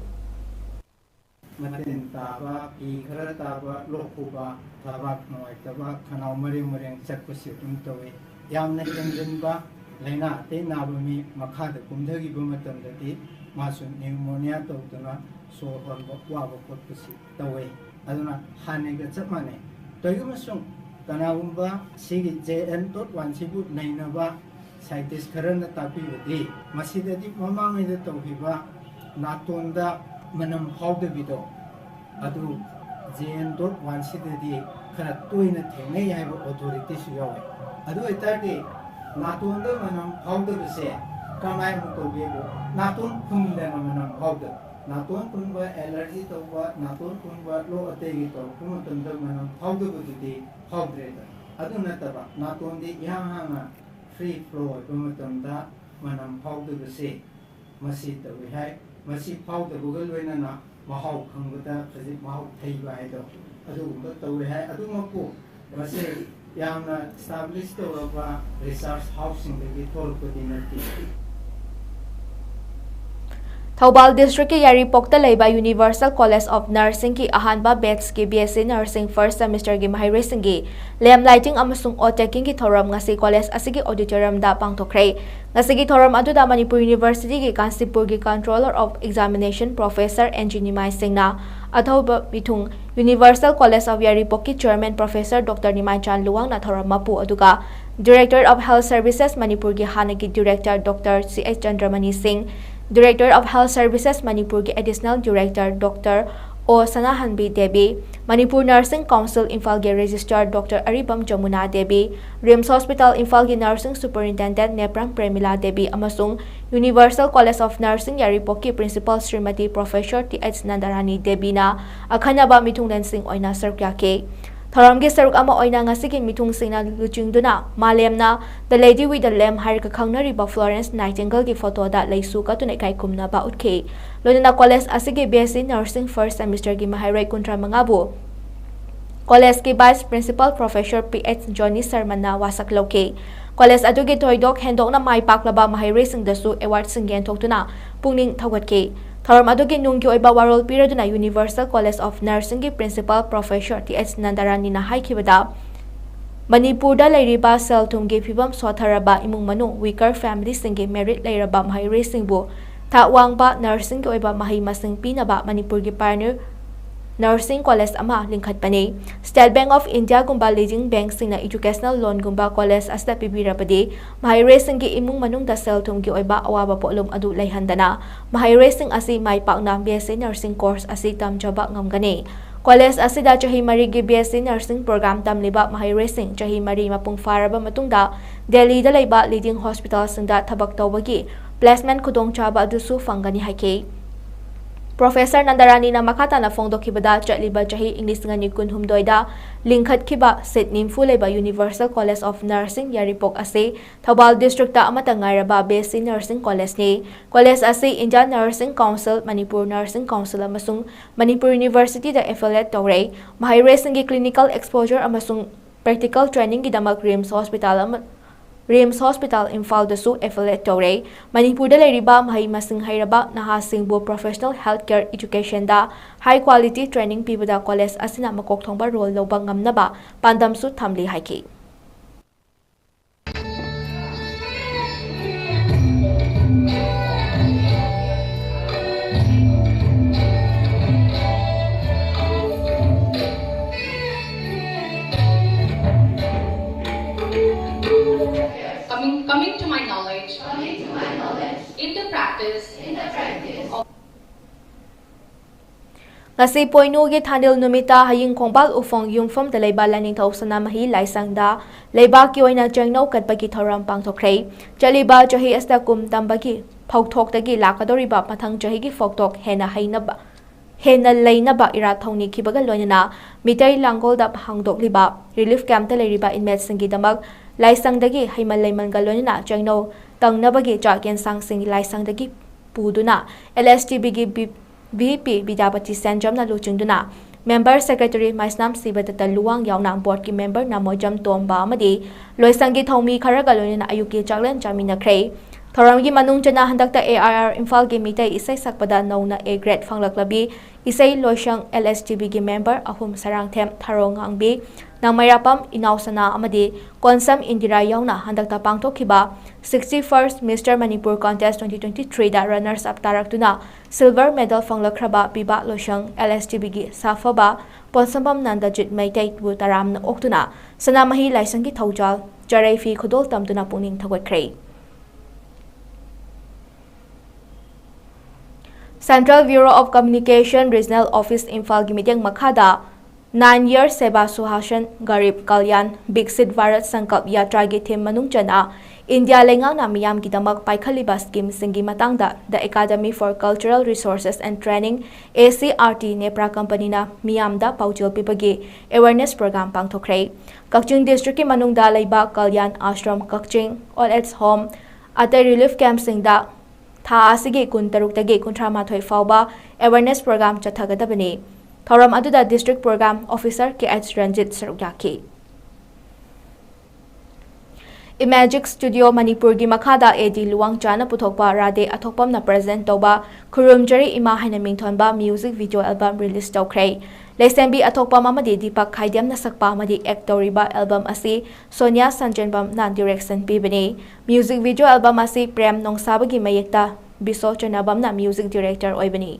ꯃꯇꯤꯟ ꯇꯥꯕ, ꯄꯤ ꯈꯔ ꯇꯥꯕ, ꯂꯣꯛ ꯈꯨꯕ, ꯊꯕꯥꯛ ꯅꯨꯡꯉꯥꯏꯇꯕ, ꯈꯅꯥꯎ ꯃꯔꯦꯡ ꯃꯔꯦꯡ ꯆꯠꯄꯁꯤ ꯑꯗꯨꯝ ꯇꯧꯏ꯫ ꯌꯥꯝꯅ ꯍꯦꯟꯖꯤꯟꯕ ꯂꯥꯏꯅꯥ ꯑꯇꯩ ꯅꯥꯕ ꯃꯤ ꯃꯈꯥꯗ ꯀꯨꯝꯊꯈꯤꯕ ꯃꯇꯝꯗꯗꯤ ꯃꯥꯁꯨ pneumonia ꯇꯧꯗꯨꯅ ꯁꯣꯔ ꯍꯣꯟꯕ ꯋꯥꯕ ꯈꯣꯠꯄꯁꯤ ꯇꯧꯏ꯫ ꯑꯗꯨꯅ ꯍꯥꯟꯅꯒ ꯆꯞ ꯃꯥꯟꯅꯩ꯫ ꯀꯔꯤꯒꯨꯝꯕ ꯁꯨꯝ ꯀꯅꯥꯒꯨꯝꯕ ꯁꯤꯒꯤ J N dot one ꯁꯤꯕꯨ ꯅꯩꯅꯕ scientist ꯈꯔꯅ ꯇꯥꯛꯄꯤꯕꯗꯤ, ꯃꯁꯤꯗꯗꯤ ꯃꯃꯥꯡꯉꯩꯗ ꯇꯧꯈꯤꯕ ꯅꯥꯇꯣꯟꯗ ꯃꯅꯝ ꯐꯥꯎꯗꯕꯤꯗꯣ, ꯑꯗꯨ J N dot one ꯁꯤꯗꯗꯤ ꯈꯔ ꯇꯣꯏꯅ ꯊꯦꯡꯅꯩ ꯍꯥꯏꯕ authority ꯁꯨ ꯌꯥꯎꯋꯦ꯫ ꯑꯗꯨ ꯑꯣꯏꯇꯥꯔꯗꯤ ꯅꯥꯇꯣꯟꯗ ꯃꯅꯝ ꯐꯥꯎꯗꯕꯁꯦ ꯀꯃꯥꯏꯅ ꯇꯧꯒꯦꯕꯨ, ꯅꯥꯇꯣꯟ ꯐꯨꯟꯗꯅ ꯃꯅꯝ ꯐꯥꯎꯗꯕ꯫ ꯅꯥꯇꯣꯟ ꯐꯨꯟꯕ, ꯑꯦꯂꯔꯖꯤ ꯇꯧꯕ, ꯅꯥꯇꯣꯟ ꯐꯨꯟꯕ, ꯂꯣꯛ ꯑꯇꯩꯒꯤ ꯇꯧꯔꯛꯄ ꯃꯇꯝꯗ ꯃꯅꯝ ꯐꯥꯎꯗꯕꯗꯨꯗꯤ ꯐꯥꯎꯗ꯭ꯔꯦꯗꯅ꯫ ꯑꯗꯨ ꯅꯠꯇꯕ ꯅꯥꯇꯣꯟꯗꯤ ꯏꯍꯥꯡ ꯍꯥꯡꯅ ꯐ꯭ꯔꯤ ꯐ꯭ꯂꯣ ꯑꯣꯏꯕ ꯃꯇꯝꯗ ꯃꯅꯝ ꯐꯥꯎꯗꯕꯁꯦ ꯃꯁꯤ ꯇꯧꯏ ꯍꯥꯏ꯫ ꯃꯁꯤ ꯐꯥꯎꯗꯕꯒ ꯂꯣꯏꯅꯅ ꯃꯍꯥꯎ ꯈꯪꯕꯗ ꯈꯖꯤꯛ ꯃꯍꯥꯎ ꯊꯩꯕ ꯍꯥꯏꯗꯣ ꯑꯗꯨꯒꯨꯝꯕ ꯇꯧꯏ ꯍꯥꯏ꯫ ꯑꯗꯨꯃꯛꯄꯨ ꯃꯁꯤ ꯌꯥꯝꯅ ꯏꯁꯇꯥꯕ꯭ꯂꯤꯁ ꯇꯧꯔꯕ ꯔꯤꯁꯔꯁ ꯍꯥꯎꯁꯁꯤꯡꯗꯒꯤ ꯊꯣꯛꯂꯛꯄꯗꯤ ꯅꯠꯇꯦ꯫ ꯊꯧꯕꯥꯜ ꯗꯤꯁꯇ꯭ꯔꯤꯛꯀꯤ ꯌꯥꯏꯔꯤꯄꯣꯛꯇ ꯂꯩꯕ Universal College of Nursingꯒꯤ ꯑꯍꯥꯟꯕ ꯕꯦꯠꯁꯀꯤ B S C Nursing first semesterꯒꯤ ꯃꯍꯩꯔꯣꯏꯁꯤꯡꯒꯤ lamp lighting ꯑꯃꯁꯨꯡ oath takingꯒꯤ ꯊꯧꯔꯝ ꯉꯁꯤ ꯀꯣꯂꯦꯖ ꯑꯁꯤꯒꯤ auditoriumꯗ ꯄꯥꯡꯊꯣꯛꯈ꯭ꯔꯦ꯫ ꯉꯁꯤꯒꯤ ꯊꯧꯔꯝ ꯑꯗꯨꯗ Manipur Universityꯒꯤ ꯀꯥꯟꯆꯤꯄꯨꯔꯒꯤ Controller of Examination Professor N G ꯅꯤꯃꯥꯏ ꯁꯤꯡꯅ, ꯑꯊꯧꯕ ꯃꯤꯊꯨꯡ Universal College of ꯌꯥꯏꯔꯤꯄꯣꯛꯀꯤ Chairman Professor Doctor ꯅꯤꯃꯥꯏꯆꯥꯟ ꯂꯨꯋꯥꯡꯅ ꯊꯧꯔꯝ ꯃꯄꯨ ꯑꯗꯨꯒ Director of Health Services ꯃꯅꯤꯄꯨꯔꯒꯤ ꯍꯥꯟꯅꯒꯤ Director Doctor C H ꯆꯟꯗ꯭ꯔꯃꯅꯤ ꯁꯤꯡ, Director of Health Services ꯃꯅꯤꯄꯨꯔꯒꯤ Additional Director Doctor ꯑꯣ ꯁꯅꯥꯍꯟꯕꯤ ꯗꯦꯕꯤ, ꯃꯅꯤꯄꯨꯔ Nursing Council ꯏꯝꯐꯥꯜꯒꯤ Registrar Doctor ꯑꯔꯤꯕꯝ ꯖꯃꯨꯅꯥ ꯗꯦꯕꯤ, RIMS Hospital ꯏꯝꯐꯥꯜꯒꯤ Nursing Superintendent ꯅꯦꯄ꯭ꯔꯝ ꯄ꯭ꯔꯦꯃꯤꯂꯥ ꯗꯦꯕꯤ ꯑꯃꯁꯨꯡ Universal College of Nursing ꯌꯥꯏꯔꯤꯄꯣꯛꯀꯤ Principal Shrimati Professor T H ꯅꯟꯗꯔꯥꯅꯤ ꯗꯦꯕꯤꯅ ꯑꯈꯟꯅꯕ ꯃꯤꯊꯨꯡꯂꯦꯟꯁꯤꯡ ꯑꯣꯏꯅ ꯁꯔꯨꯛ ꯌꯥꯈꯤ꯫ ꯊꯧꯔꯝꯒꯤ ꯁꯔꯨꯛ ꯑꯃ ꯑꯣꯏꯅ ꯉꯁꯤꯒꯤ ꯃꯤꯊꯨꯡꯁꯤꯡꯅ ꯂꯨꯆꯤꯡꯗꯨꯅ ꯃꯥꯂꯦꯝꯅ The Lady with the Lamp ꯍꯥꯏꯔꯒ ꯈꯪꯅꯔꯤꯕ Florence Nightingaleꯒꯤ photoꯗ ꯂꯩꯁꯨ ꯀꯠꯇꯨꯅ ꯏꯀꯥꯏ ꯈꯨꯝꯅꯕ ꯎꯠꯈꯤ꯫ ꯂꯣꯏꯅꯅ ꯀꯣꯂꯦꯖ ꯑꯁꯤꯒꯤ B S C Nursing first semesterꯒꯤ ꯃꯍꯩꯔꯣꯏ ꯀꯨꯟꯊ꯭ꯔꯥ ꯃꯉꯥꯕꯨ ꯀꯣꯂꯦꯖꯀꯤ Vice Principal Professor P H Johnny Sharmaꯅ ꯋꯥꯁꯛ ꯂꯧꯈꯤ꯫ ꯀꯣꯂꯦꯖ ꯑꯗꯨꯒꯤ ꯊꯣꯏꯗꯣꯛ ꯍꯦꯟꯗꯣꯛꯅ ꯃꯥꯏ ꯄꯥꯛꯂꯕ ꯃꯍꯩꯔꯣꯏꯁꯤꯡꯗꯁꯨ awardꯁꯤꯡ ꯌꯦꯟꯊꯣꯛꯇꯨꯅ ꯄꯨꯛꯅꯤꯡ ꯊꯧꯒꯠꯈꯤ꯫ ꯊꯧꯔꯝ ꯑꯗꯨꯒꯤ ꯅꯨꯡꯒꯤ ꯑꯣꯏꯕ ꯋꯥꯔꯣꯜ ꯄꯤꯔꯗꯨꯅ Universal College of Nursingꯒꯤ Principal Professor T H ꯅꯟꯗꯔꯥꯅꯤꯅ ꯍꯥꯏꯈꯤꯕꯗ, ꯃꯅꯤꯄꯨꯔꯗ ꯂꯩꯔꯤꯕ ꯁꯦꯜ ꯊꯨꯝꯒꯤ ꯐꯤꯕꯝ ꯁꯣꯠꯊꯔꯕ ꯏꯃꯨꯡ ꯃꯅꯨꯡ, weaker familyꯁꯤꯡꯒꯤ merit ꯂꯩꯔꯕ ꯃꯍꯩꯔꯣꯏꯁꯤꯡꯕꯨ ꯊꯥꯛ ꯋꯥꯡꯕ nursingꯒꯤ ꯑꯣꯏꯕ ꯃꯍꯩ ꯃꯁꯤꯡ ꯄꯤꯅꯕ ꯃꯅꯤꯄꯨꯔꯒꯤ pioneer nursing college ꯑꯃ ꯂꯤꯡꯈꯠꯄꯅꯤ꯫ State Bank of Indiaꯒꯨꯝꯕ leading bankꯁꯤꯡꯅ educational loanꯒꯨꯝꯕ ꯀꯣꯂꯦꯖ ꯑꯁꯤꯗ ꯄꯤꯕꯤꯔꯕꯗꯤ ꯃꯍꯩꯔꯣꯏꯁꯤꯡꯒꯤ ꯏꯃꯨꯡ ꯃꯅꯨꯡꯗ ꯁꯦꯜ ꯊꯨꯝꯒꯤ ꯑꯣꯏꯕ ꯑꯋꯥꯕ ꯄꯣꯠꯂꯨꯝ ꯑꯗꯨ ꯂꯩꯍꯟꯗꯅ ꯃꯍꯩꯔꯣꯏꯁꯤꯡ ꯑꯁꯤ ꯃꯥꯏ ꯄꯥꯛꯅ B S C Nursing course ꯑꯁꯤ ꯇꯝꯖꯕ ꯉꯝꯒꯅꯤ꯫ ꯀꯣꯂꯦꯖ ꯑꯁꯤꯗ ꯆꯍꯤ ꯃꯔꯤꯒꯤ B S C Nursing program ꯇꯝꯂꯤꯕ ꯃꯍꯩꯔꯣꯏꯁꯤꯡ ꯆꯍꯤ ꯃꯔꯤ ꯃꯄꯨꯡ ꯐꯥꯔꯕ ꯃꯇꯨꯡꯗ ꯗꯦꯜꯂꯤꯗ ꯂꯩꯕ leading hospitalꯁꯤꯡꯗ ꯊꯕꯛ ꯇꯧꯕꯒꯤ placement ꯈꯨꯗꯣꯡꯆꯥꯕ ꯑꯗꯨꯁꯨ ꯐꯪꯒꯅꯤ ꯍꯥꯏꯈꯤ꯫ Professor ꯅꯟꯗꯔꯥꯅꯤꯅ ꯃꯈꯥ ꯇꯥꯅ ꯐꯣꯡꯗꯣꯛꯈꯤꯕꯗ, ꯆꯠꯂꯤꯕ ꯆꯍꯤ ꯏꯪ ꯂꯤꯁꯤꯡ ꯑꯅꯤ ꯀꯨꯟꯍꯨꯝꯗꯣꯏꯗ ꯂꯤꯡꯈꯠꯈꯤꯕ seat ꯅꯤꯐꯨ ꯂꯩꯕ Universal College of Nursing ꯌꯥꯏꯔꯤꯄꯣꯛ ꯑꯁꯤ ꯊꯧꯕꯥꯜ district ꯑꯃꯠꯇ ꯉꯥꯏꯔꯕ B S C Nursing College ꯅꯤ꯫ College ꯑꯁꯤ Indian Nursing Council, Manipur Nursing Council ꯑꯃꯁꯨꯡ Manipur University ꯗ affiliate ꯇꯧꯔꯦ꯫ ꯃꯍꯩꯔꯣꯏꯁꯤꯡꯒꯤ clinical exposure ꯑꯃꯁꯨꯡ practical training ꯒꯤꯗꯃꯛ RIMS Hospital ꯑꯃ, RIMS Hospital ꯏꯝꯐꯥꯜꯗꯁꯨ affiliate ꯇꯧꯔꯦ꯫ ꯃꯅꯤꯄꯨꯔꯗ ꯂꯩꯔꯤꯕ ꯃꯍꯩ ꯃꯁꯤꯡ ꯍꯩꯔꯕ ꯅꯍꯥꯁꯤꯡꯕꯨ professional healthcare education ꯗ high quality training ꯄꯤꯕꯗ college ꯑꯁꯤꯅ ꯃꯀꯣꯛ ꯊꯣꯡꯕ role ꯂꯧꯕ ꯉꯝꯅꯕ ꯄꯥꯟꯗꯝꯁꯨ ꯊꯝꯂꯤ ꯍꯥꯏꯈꯤ꯫ Coming, coming to my knowledge, coming to my knowledge, in the practice, in the practice of ꯉꯁꯤ ꯄꯣꯏꯅꯨꯒꯤ ꯊꯥꯅꯤꯜ ꯅꯨꯃꯤꯠꯇ ꯍꯌꯤꯡ ꯈꯣꯡꯕꯥꯜ ꯎꯐꯣꯡ ꯌꯨꯝꯐꯝꯗ ꯂꯩꯕ ꯂꯥꯏꯅꯤꯡꯊꯧ ꯁꯅꯥꯃꯍꯤ ꯂꯥꯏꯁꯪꯗ ꯂꯩꯕꯥꯛꯀꯤ ꯑꯣꯏꯅ ꯆꯦꯡꯅꯧ ꯀꯠꯄꯒꯤ ꯊꯧꯔꯝ ꯄꯥꯡꯊꯣꯛꯈ꯭ꯔꯦ꯫ ꯆꯠꯂꯤꯕ ꯆꯍꯤ ꯑꯁꯤꯗ ꯀꯨꯝ ꯇꯝꯕꯒꯤ ꯐꯧꯊꯣꯛꯇꯒꯤ ꯂꯥꯛꯀꯗꯧꯔꯤꯕ ꯃꯊꯪ ꯆꯍꯤꯒꯤ ꯐꯧꯊꯣꯛ ꯍꯦꯟꯅ ꯍꯩꯅꯕ, ꯍꯦꯟꯅ ꯂꯩꯅꯕ ꯏꯔꯥꯠ ꯊꯧꯅꯤꯈꯤꯕꯒ ꯂꯣꯏꯅꯅ ꯃꯤꯇꯩ ꯂꯥꯡꯒꯣꯜꯗ ꯍꯥꯡꯗꯣꯛꯂꯤꯕ relief camp ꯇ ꯂꯩꯔꯤꯕ inmate ꯁꯤꯡꯒꯤꯗꯃꯛ ꯂꯥꯏꯁꯪꯗꯒꯤ ꯍꯩꯃꯟ ꯂꯩꯃꯟꯒ ꯂꯣꯏꯅꯅ ꯆꯦꯡꯅꯧ ꯇꯪꯅꯕꯒꯤ ꯆꯥꯛ ꯌꯦꯟꯁꯥꯡꯁꯤꯡ ꯂꯥꯏꯁꯪꯗꯒꯤ ꯄꯨꯗꯨꯅ L S T B ꯒꯤ ꯕꯤ-, V P ꯕꯤꯗ꯭ꯌꯥꯄꯇꯤ ꯁꯦꯟꯖꯝꯅ ꯂꯨꯆꯤꯡꯗꯨꯅ member secretary ꯃꯥꯏꯁꯅꯥꯝ ꯁꯤꯕꯗꯠꯇ ꯂꯨꯋꯥꯡ ꯌꯥꯎꯅ board ꯀꯤ member ꯅꯥꯃꯣꯏꯖꯝ ꯇꯣꯝꯕ ꯑꯃꯗꯤ ꯂꯣꯏꯁꯪꯒꯤ ꯊꯧꯃꯤ ꯈꯔꯒ ꯂꯣꯏꯅꯅ ꯑꯌꯨꯛꯀꯤ ꯆꯥꯛꯂꯦꯟ ꯆꯥꯃꯤꯟꯅꯈ꯭ꯔꯦ꯫ ꯊꯧꯔꯝꯒꯤ ꯃꯅꯨꯡ ꯆꯟꯅ ꯍꯟꯗꯛꯇ A R R ꯏꯝꯐꯥꯜꯒꯤ ꯃꯤꯇꯩ ꯏꯁꯩ ꯁꯛꯄꯗ ꯅꯧꯅ A grade ꯐꯪꯂꯛꯂꯕꯤ ꯏꯁꯩ ꯂꯣꯏꯁꯪ L S T B ꯒꯤ member ꯑꯍꯨꯝ ꯁꯔꯥꯡꯊꯦꯝ ꯊꯥꯔꯣ ꯉꯥꯡꯕꯤ, ꯅꯥꯃꯩꯔꯥꯄꯝ ꯏꯅꯥꯎꯁꯅꯥ ꯑꯃꯗꯤ ꯀꯣꯟꯁꯝ ꯏꯟꯗꯤꯔꯥ ꯌꯥꯎꯅ ꯍꯟꯗꯛꯇ ꯄꯥꯡꯊꯣꯛꯈꯤꯕ sixty-first Mister Manipur Contest twenty twenty-three ꯗ runners up ꯇꯥꯔꯛꯇꯨꯅ silver medal ꯐꯪꯂꯛꯈ꯭ꯔꯕ ꯄꯤꯕꯥ ꯂꯣꯏꯁꯪ L S T B ꯒꯤ ꯁꯥꯐꯕ ꯄꯣꯟꯁꯝꯕꯝ ꯅꯟꯗꯖꯤꯠ ꯃꯩꯇꯩꯕꯨ ꯇꯔꯥꯝꯅ ꯑꯣꯛꯇꯨꯅ ꯁꯅꯥꯃꯍꯤ ꯂꯥꯏꯁꯪꯒꯤ ꯊꯧꯖꯥꯜ ꯆꯔꯩ ꯐꯤ ꯈꯨꯗꯣꯜ ꯇꯝꯗꯨꯅ ꯄꯨꯛꯅꯤꯡ ꯊꯧꯒꯠꯈ꯭ꯔꯦ꯫ Central Bureau of Communication Regional Office ꯏꯝꯐꯥꯜꯒꯤ ꯃꯤꯠꯌꯦꯡ ꯃꯈꯥꯗ Nine Year Seva Suhashan Garib Kalyan Viksit Bharat Sankalp Yatraꯒꯤ theme ꯃꯅꯨꯡ ꯆꯟꯅ ꯏꯟꯗꯤꯌꯥ ꯂꯩꯉꯥꯛꯅ ꯃꯤꯌꯥꯝꯒꯤꯗꯃꯛ ꯄꯥꯏꯈꯠꯂꯤꯕ schemeꯁꯤꯡꯒꯤ ꯃꯇꯥꯡꯗ The Academy for Cultural Resources and Training, A C R T, ꯅꯦꯄ꯭ꯔꯥ ꯀꯝꯄꯅꯤꯅ ꯃꯤꯌꯥꯝꯗ ꯄꯥꯎꯖꯦꯜ ꯄꯤꯕꯒꯤ awareness program ꯄꯥꯡꯊꯣꯛꯈ꯭ꯔꯦ꯫ ꯀꯛꯆꯤꯡ districtꯀꯤ ꯃꯅꯨꯡꯗ ꯂꯩꯕ ꯀꯜꯌꯥꯟ ꯑꯥꯁ꯭ꯔꯝ ꯀꯛꯆꯤꯡ, old age home, ꯑꯇꯩ relief campꯁꯤꯡꯗ ꯊꯥ ꯑꯁꯤꯒꯤ ꯀꯨꯟꯇꯔꯨꯛꯇꯒꯤ ꯀꯨꯟꯊ꯭ꯔꯥꯃꯥꯊꯣꯏ ꯐꯥꯎꯕ awareness program ꯆꯠꯊꯒꯗꯕꯅꯤ꯫ ꯊꯧꯔꯝ ꯑꯗꯨꯗ district program officer K H Ranjit ꯁꯔꯨꯛ ꯌꯥꯈꯤ꯫ Imagic Studio ꯃꯅꯤꯄꯨꯔꯒꯤ ꯃꯈꯥꯗ A D ꯂꯨꯋꯥꯡꯆꯥꯅ ꯄꯨꯊꯣꯛꯄ ꯔꯥꯙꯦ ꯑꯊꯣꯛꯄꯝꯅ present ꯇꯧꯕ ꯈꯨꯔꯨꯝꯖꯔꯤ ꯏꯃꯥ ꯍꯥꯏꯅ ꯃꯤꯡꯊꯣꯟꯕ music video album release ꯇꯧꯈ꯭ꯔꯦ꯫ ꯂꯩꯁꯦꯝꯕꯤ ꯑꯊꯣꯛꯄꯝ ꯑꯃꯗꯤ ꯗꯤꯄꯛ ꯈꯥꯏꯗꯦꯝꯅ ꯁꯛꯄ ꯑꯃꯗꯤ act ꯇꯧꯔꯤꯕ album ꯑꯁꯤ ꯁꯣꯅꯤꯌꯥ ꯁꯟꯖꯦꯟꯕꯝꯅ direction ꯄꯤꯕꯅꯤ꯫ Music video album ꯑꯁꯤ ꯄ꯭ꯔꯦꯝ ꯅꯣꯡꯁꯥꯕꯒꯤ ꯃꯌꯦꯛꯇ ꯕꯤꯁꯣ ꯆꯅꯥꯕꯝꯅ music director ꯑꯣꯏꯕꯅꯤ꯫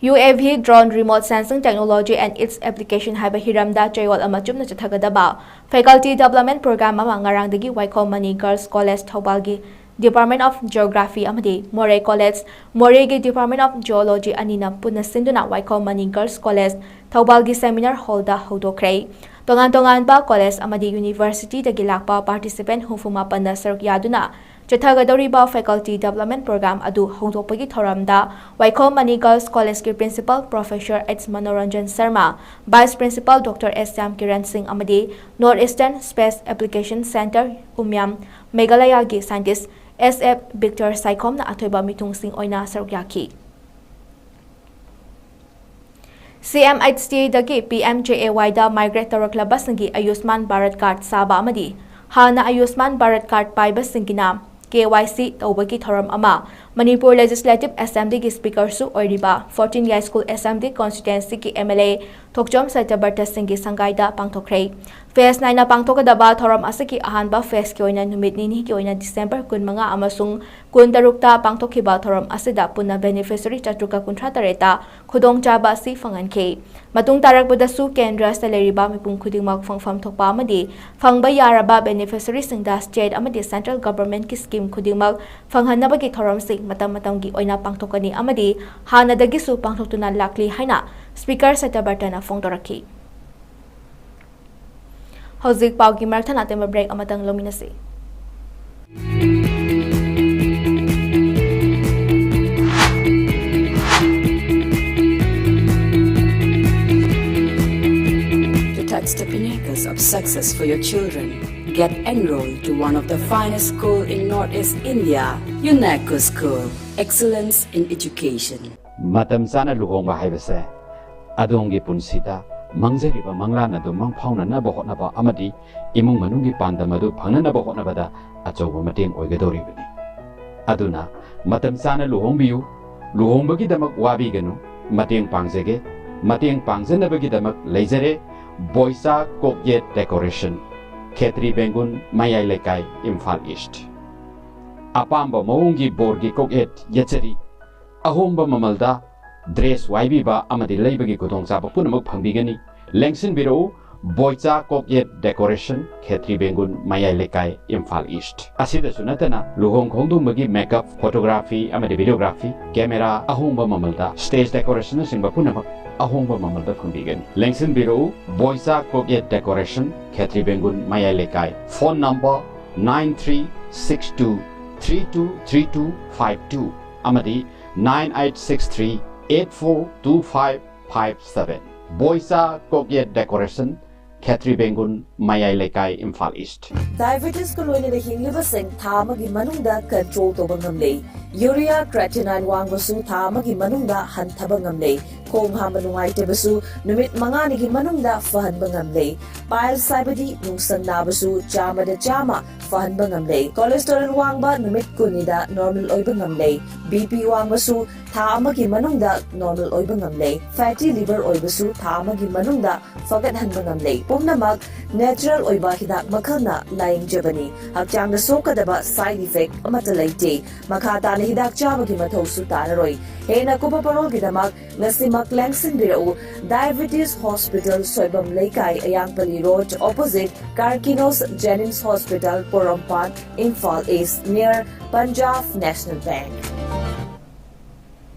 U A V drone remote sensing technology and its application ꯍꯥꯏꯕ ꯍꯤꯔꯝꯗ ꯆꯌꯣꯜ ꯑꯃ ꯆꯨꯞꯅ ꯆꯠꯊꯒꯗꯕ faculty development program ꯑꯃ ꯉꯔꯥꯡꯗꯒꯤ ꯋꯥꯏꯈꯣꯝ ꯃꯅꯤ Girls College ꯊꯧꯕꯥꯜꯒꯤ Department of Geography ꯑꯃꯗꯤ ꯃꯣꯔꯦ College, ꯃꯣꯔꯦꯒꯤ Department of Geology ꯑꯅꯤꯅ ꯄꯨꯟꯅ ꯁꯤꯟꯗꯨꯅ ꯋꯥꯏꯈꯣꯝ ꯃꯅꯤ Girls College ꯊꯧꯕꯥꯜꯒꯤ seminar hallꯗ ꯍꯧꯗꯣꯛꯈ꯭ꯔꯦ꯫ ꯇꯣꯉꯥꯟ ꯇꯣꯉꯥꯟꯕ college ꯑꯃꯗꯤ universityꯗꯒꯤ ꯂꯥꯛꯄ participant ꯍꯨꯝꯐꯨ ꯃꯥꯄꯟꯅ ꯁꯔꯨꯛ ꯌꯥꯗꯨꯅ ꯆꯠꯊꯒꯗꯧꯔꯤꯕ faculty development program ꯑꯗꯨ ꯍꯧꯗꯣꯛꯄꯒꯤ ꯊꯧꯔꯝꯗ ꯋꯥꯏꯈꯣꯝ ꯃꯅꯤ Girls Collegeꯀꯤ Principal Professor H Manoranjan Sharma, Vice Principal Doctor S Shyam Kiran Singh ꯑꯃꯗꯤ North Eastern Space Application Centre, ꯎꯃꯤꯌꯝ, ꯃꯦꯘꯥꯂꯌꯒꯤ scientist S F Victor ꯁꯥꯏꯈꯣꯝꯅ ꯑꯊꯣꯏꯕ ꯃꯤꯊꯨꯡꯁꯤꯡ ꯑꯣꯏꯅ ꯁꯔꯨꯛ ꯌꯥꯈꯤ꯫ C M H T ꯗꯒꯤ P M J A Yꯗ migrate ꯇꯧꯔꯛꯂꯕꯁꯤꯡꯒꯤ Ayushman Bharat card ꯁꯥꯕ ꯑꯃꯗꯤ ꯍꯥꯟꯅ ꯑꯌꯨꯁꯃꯥꯟ Bharat card ꯄꯥꯏꯕꯁꯤꯡꯒꯤꯅ K Y C ꯇꯧꯕꯒꯤ ꯊꯧꯔꯝ ꯑꯃ ꯃꯅꯤꯄꯨꯔ Legislative Assemblyꯒꯤ Speakerꯁꯨ ꯑꯣꯏꯔꯤꯕ fourteen Yairad Assembly Constituencyꯒꯤ M L A ꯊꯣꯛꯆꯣꯝ ꯁꯇ꯭ꯌꯕ꯭ꯔꯇ ꯁꯤꯡꯒꯤ ꯁꯪꯒꯥꯏꯗ ꯄꯥꯡꯊꯣꯛꯈ꯭ꯔꯦ꯫ Phase ꯅꯥꯏꯅ ꯄꯥꯡꯊꯣꯛꯀꯗꯕ ꯊꯧꯔꯝ ꯑꯁꯤꯒꯤ ꯑꯍꯥꯟꯕ phaseꯀꯤ ꯑꯣꯏꯅ ꯅꯨꯃꯤꯠ ꯅꯤꯅꯤꯒꯤ ꯑꯣꯏꯅ December ꯀꯨꯟꯃꯉꯥ ꯑꯃꯁꯨꯡ ꯀꯨꯟꯇꯔꯨꯛꯇ ꯄꯥꯡꯊꯣꯛꯈꯤꯕ ꯊꯧꯔꯝ ꯑꯁꯤꯗ ꯄꯨꯟꯅ beneficiary ꯆꯥꯇ꯭ꯔꯨꯛꯀ ꯀꯨꯟꯊ꯭ꯔꯥ ꯇꯔꯦꯠꯇ ꯈꯨꯗꯣꯡꯆꯥꯕ ꯑꯁꯤ ꯐꯪꯍꯟꯈꯤ꯫ ꯃꯇꯨꯡ ꯇꯥꯔꯛꯄꯗꯁꯨ ꯀꯦꯟꯗ꯭ꯔ ꯑꯁꯤꯗ ꯂꯩꯔꯤꯕ ꯃꯤꯄꯨꯝ ꯈꯨꯗꯤꯡꯃꯛ ꯐꯪꯐꯝ ꯊꯣꯛꯄ ꯑꯃꯗꯤ ꯐꯪꯕ ꯌꯥꯔꯕ beneficiaryꯁꯤꯡꯗ state ꯑꯃꯗꯤ central governmentꯀꯤ scheme ꯈꯨꯗꯤꯡꯃꯛ ꯐꯪꯍꯟꯅꯕꯒꯤ ꯊꯧꯔꯝꯁꯤꯡ ꯃꯇꯝ ꯃꯇꯝꯒꯤ ꯑꯣꯏꯅ ꯄꯥꯡꯊꯣꯛꯀꯅꯤ ꯑꯃꯗꯤ ꯍꯥꯟꯅꯗꯒꯤꯁꯨ ꯄꯥꯡꯊꯣꯛꯇꯨꯅ ꯂꯥꯛꯂꯤ ꯍꯥꯏꯅ Speaker ꯁꯇ꯭ꯌꯕ꯭ꯔꯇꯅ ꯐꯣꯡꯗꯣꯔꯛꯈꯤ꯫ ꯍꯧꯖꯤꯛ ꯄꯥꯎꯒꯤ ꯃꯔꯛ ꯊꯠꯅ ꯑꯇꯦꯟꯕ break ꯑꯃꯇꯪ ꯂꯧꯃꯤꯟꯅꯁꯤ꯫ To touch the pinnacles of success for your children, get enrolled to one of the finest school in Northeast India, UNACO School. Excellence in education. ꯃꯇꯝ ꯆꯥꯅ ꯂꯨꯍꯣꯡꯕ ꯍꯥꯏꯕꯁꯦ ꯑꯗꯣꯝꯒꯤ ꯄꯨꯟꯁꯤꯗ ꯃꯪꯖꯔꯤꯕ ꯃꯪꯂꯥꯟ ꯑꯗꯨ ꯃꯪꯐꯥꯎꯅꯅꯕ ꯍꯣꯠꯅꯕ ꯑꯃꯗꯤ ꯏꯃꯨꯡ ꯃꯅꯨꯡꯒꯤ ꯄꯥꯟꯗꯝ ꯑꯗꯨ ꯐꯪꯅꯅꯕ ꯍꯣꯠꯅꯕꯗ ꯑꯆꯧꯕ ꯃꯇꯦꯡ ꯑꯣꯏꯒꯗꯧꯔꯤꯕꯅꯤ꯫ ꯑꯗꯨꯅ ꯃꯇꯝ ꯆꯥꯅ ꯂꯨꯍꯣꯡꯕꯤꯌꯨ꯫ ꯂꯨꯍꯣꯡꯕꯒꯤꯗꯃꯛ ꯋꯥꯕꯤꯒꯅꯨ꯫ ꯃꯇꯦꯡ ꯄꯥꯡꯖꯒꯦ꯫ ꯃꯇꯦꯡ ꯄꯥꯡꯖꯅꯕꯒꯤꯗꯃꯛ ꯂꯩꯖꯔꯦ꯫ ꯕꯣꯏꯆꯥ ꯀꯣꯛꯌꯦꯠ ꯗꯦꯀꯣꯔꯦꯁꯟ, ꯈꯦꯇ꯭ꯔꯤ ꯕꯦꯡꯒꯨꯟ, ꯃꯌꯥꯏ ꯂꯩꯀꯥꯏ, ꯏꯝꯐꯥꯜ ꯏꯁ꯭ꯠ꯫ ꯑꯄꯥꯝꯕ ꯃꯑꯣꯡꯒꯤ ꯕꯣꯔꯒꯤ ꯀꯣꯛꯌꯦꯠ ꯌꯦꯠꯆꯔꯤ꯫ ꯑꯍꯣꯡꯕ ꯃꯃꯜꯗ ꯗ꯭ꯔꯦꯁ ꯋꯥꯏꯕꯤꯕ ꯑꯃꯗꯤ ꯂꯩꯕꯒꯤ ꯈꯨꯗꯣꯡꯆꯥꯕ ꯄꯨꯝꯅꯃꯛ ꯐꯪꯕꯤꯒꯅꯤ꯫ ꯂꯦꯡꯁꯤꯟꯕꯤꯔꯛꯎ, ꯕꯣꯏꯆꯥ ꯀꯣꯛꯌꯦꯠ ꯗꯦꯀꯣꯔꯦꯁꯟ, ꯈꯦꯇ꯭ꯔꯤ ꯕꯦꯡꯒꯨꯟ, ꯃꯌꯥꯏ ꯂꯩꯀꯥꯏ, ꯏꯝꯐꯥꯜ ꯏꯁ꯭ꯠ꯫ ꯑꯁꯤꯗꯁꯨ ꯅꯠꯇꯅ ꯂꯨꯍꯣꯡ ꯈꯣꯡꯗꯣꯡꯕꯒꯤ ꯃꯦꯀꯞ, ꯐꯣꯇꯣꯒ꯭ꯔꯥꯐꯤ ꯑꯃꯗꯤ ꯚꯤꯗꯤꯑꯣꯒ꯭ꯔꯥꯐꯤ, ꯀꯦꯃꯦꯔꯥ, ꯑꯍꯣꯡꯕ ꯃꯃꯜꯗ ꯁ꯭ꯇꯦꯖ ꯗꯦꯀꯣꯔꯦꯁꯟꯅꯆꯤꯡꯕ ꯄꯨꯝꯅꯃꯛ ꯑꯍꯣꯡꯕ ꯃꯃꯜꯗ ꯐꯪꯕꯤꯒꯅꯤ꯫ ꯂꯦꯡꯁꯤꯟꯕꯤꯔꯛꯎ, ꯕꯣꯏꯆꯥ ꯀꯣꯛꯌꯦꯠ ꯗꯦꯀꯣꯔꯦꯁꯟ, ꯈꯦꯇ꯭ꯔꯤ ꯕꯦꯡꯒꯨꯟ, ꯃꯌꯥꯏ ꯂꯩꯀꯥꯏ꯫ Phone number nine three six two three two three two five two ꯑꯃꯗꯤ nine eight six three eight four two five five seven꯫ ꯕꯣꯏꯆꯥ ꯀꯣꯛꯌꯦꯠ ꯗꯦꯀꯣꯔꯦꯁꯟ, ꯈꯦꯇ꯭ꯔꯤ ꯕꯦꯡꯒꯨꯟ, ꯃꯌꯥꯏ ꯂꯩꯀꯥꯏ, ꯏꯝꯐꯥꯜ ꯏꯁ꯭ꯠ꯫ ꯗꯥꯏꯕꯦꯇꯤꯁꯀ ꯂꯣꯏꯅꯅ ꯍꯤꯡꯂꯤꯕꯁꯤꯡ ꯊꯥ ꯑꯃꯒꯤ ꯃꯅꯨꯡꯗ ꯀꯟꯇ꯭ꯔꯣꯜ ꯇꯧꯕ ꯉꯝꯂꯦ꯫ ꯌꯨꯔꯤꯌꯥ, ꯀ꯭ꯔꯦꯇꯤꯅꯥꯏꯟ ꯋꯥꯡꯕꯁꯨ ꯊꯥ ꯑꯃꯒꯤ ꯃꯅꯨꯡꯗ ꯍꯟꯊꯕ ꯉꯝꯂꯦ꯫ ꯈꯣꯡ ꯍꯥꯝꯕ ꯅꯨꯡꯉꯥꯏꯇꯕꯁꯨ ꯅꯨꯃꯤꯠ ꯃꯉꯥꯅꯤꯒꯤ ꯃꯅꯨꯡꯗ ꯐꯍꯟꯕ ꯉꯝꯂꯦ꯫ ꯄꯥꯏꯜꯁ ꯍꯥꯏꯕꯗꯤ ꯅꯨꯡꯁꯪ ꯅꯥꯕꯁꯨ ꯆꯥꯝꯃꯗ ꯆꯥꯝꯃ ꯐꯍꯟꯕ ꯉꯝꯂꯦ꯫ ꯀꯣꯂꯦꯁꯇꯦꯔꯣꯜ ꯋꯥꯡꯕ ꯅꯨꯃꯤꯠ ꯀꯨꯟꯅꯤꯗ ꯅꯣꯔꯃꯦꯜ ꯑꯣꯏꯕ ꯉꯝꯂꯦ꯫ ꯕꯤ ꯄꯤ ꯋꯥꯡꯕꯁꯨ ꯊꯥ ꯑꯃꯒꯤ ꯃꯅꯨꯡꯗ ꯅꯣꯔꯃꯦꯜ ꯑꯣꯏꯕ ꯉꯝꯂꯦ꯫ ꯐꯦꯇꯤ ꯂꯤꯚꯔ ꯑꯣꯏꯕꯁꯨ ꯊꯥ ꯑꯃꯒꯤ ꯃꯅꯨꯡꯗ ꯐꯒꯠꯍꯟꯕ ꯉꯝꯂꯦ꯫ ꯄꯨꯝꯅꯃꯛ ꯅꯦꯆꯔꯦꯜ ꯑꯣꯏꯕ ꯍꯤꯗꯥꯛ ꯃꯈꯜꯅ ꯂꯥꯌꯦꯡꯖꯕꯅꯤ꯫ ꯍꯛꯆꯥꯡꯗ ꯁꯣꯛꯀꯗꯕ ꯁꯥꯏꯗ ꯏꯐꯦꯛ ꯑꯃꯠꯇ ꯂꯩꯇꯦ꯫ ꯃꯈꯥ ꯇꯥꯅ ꯍꯤꯗꯥꯛ ꯆꯥꯕꯒꯤ ꯃꯊꯧꯁꯨ ꯇꯥꯔꯔꯣꯏ꯫ ꯍꯦꯟꯅ ꯀꯨꯞꯄ ꯄꯥꯎꯔꯣꯜꯒꯤꯗꯃꯛ ꯉꯁꯤꯃꯛ ꯂꯦꯡꯁꯤꯟꯕꯤꯔꯛꯎ ꯗꯥꯏꯕꯦꯇꯤꯁ ꯍꯣꯁꯄꯤꯇꯥꯜ, ꯁꯣꯏꯕꯝ ꯂꯩꯀꯥꯏ, ꯑꯌꯥꯡꯄꯜꯂꯤ ꯔꯣꯗ, ꯑꯣꯄꯣꯖꯤꯠ ꯀꯥꯔꯀꯤꯅꯣꯁ ꯖꯦꯅꯤꯝꯁ ꯍꯣꯁꯄꯤꯇꯥꯜ, ꯄꯣꯔꯣꯝꯄꯥꯠ, ꯏꯝꯐꯥꯜ ꯏꯁ꯭ꯠ, ꯅꯤꯌꯔ ꯄꯟꯖꯥꯕ ꯅꯦꯁꯅꯦꯜ ꯕꯦꯡꯛ꯫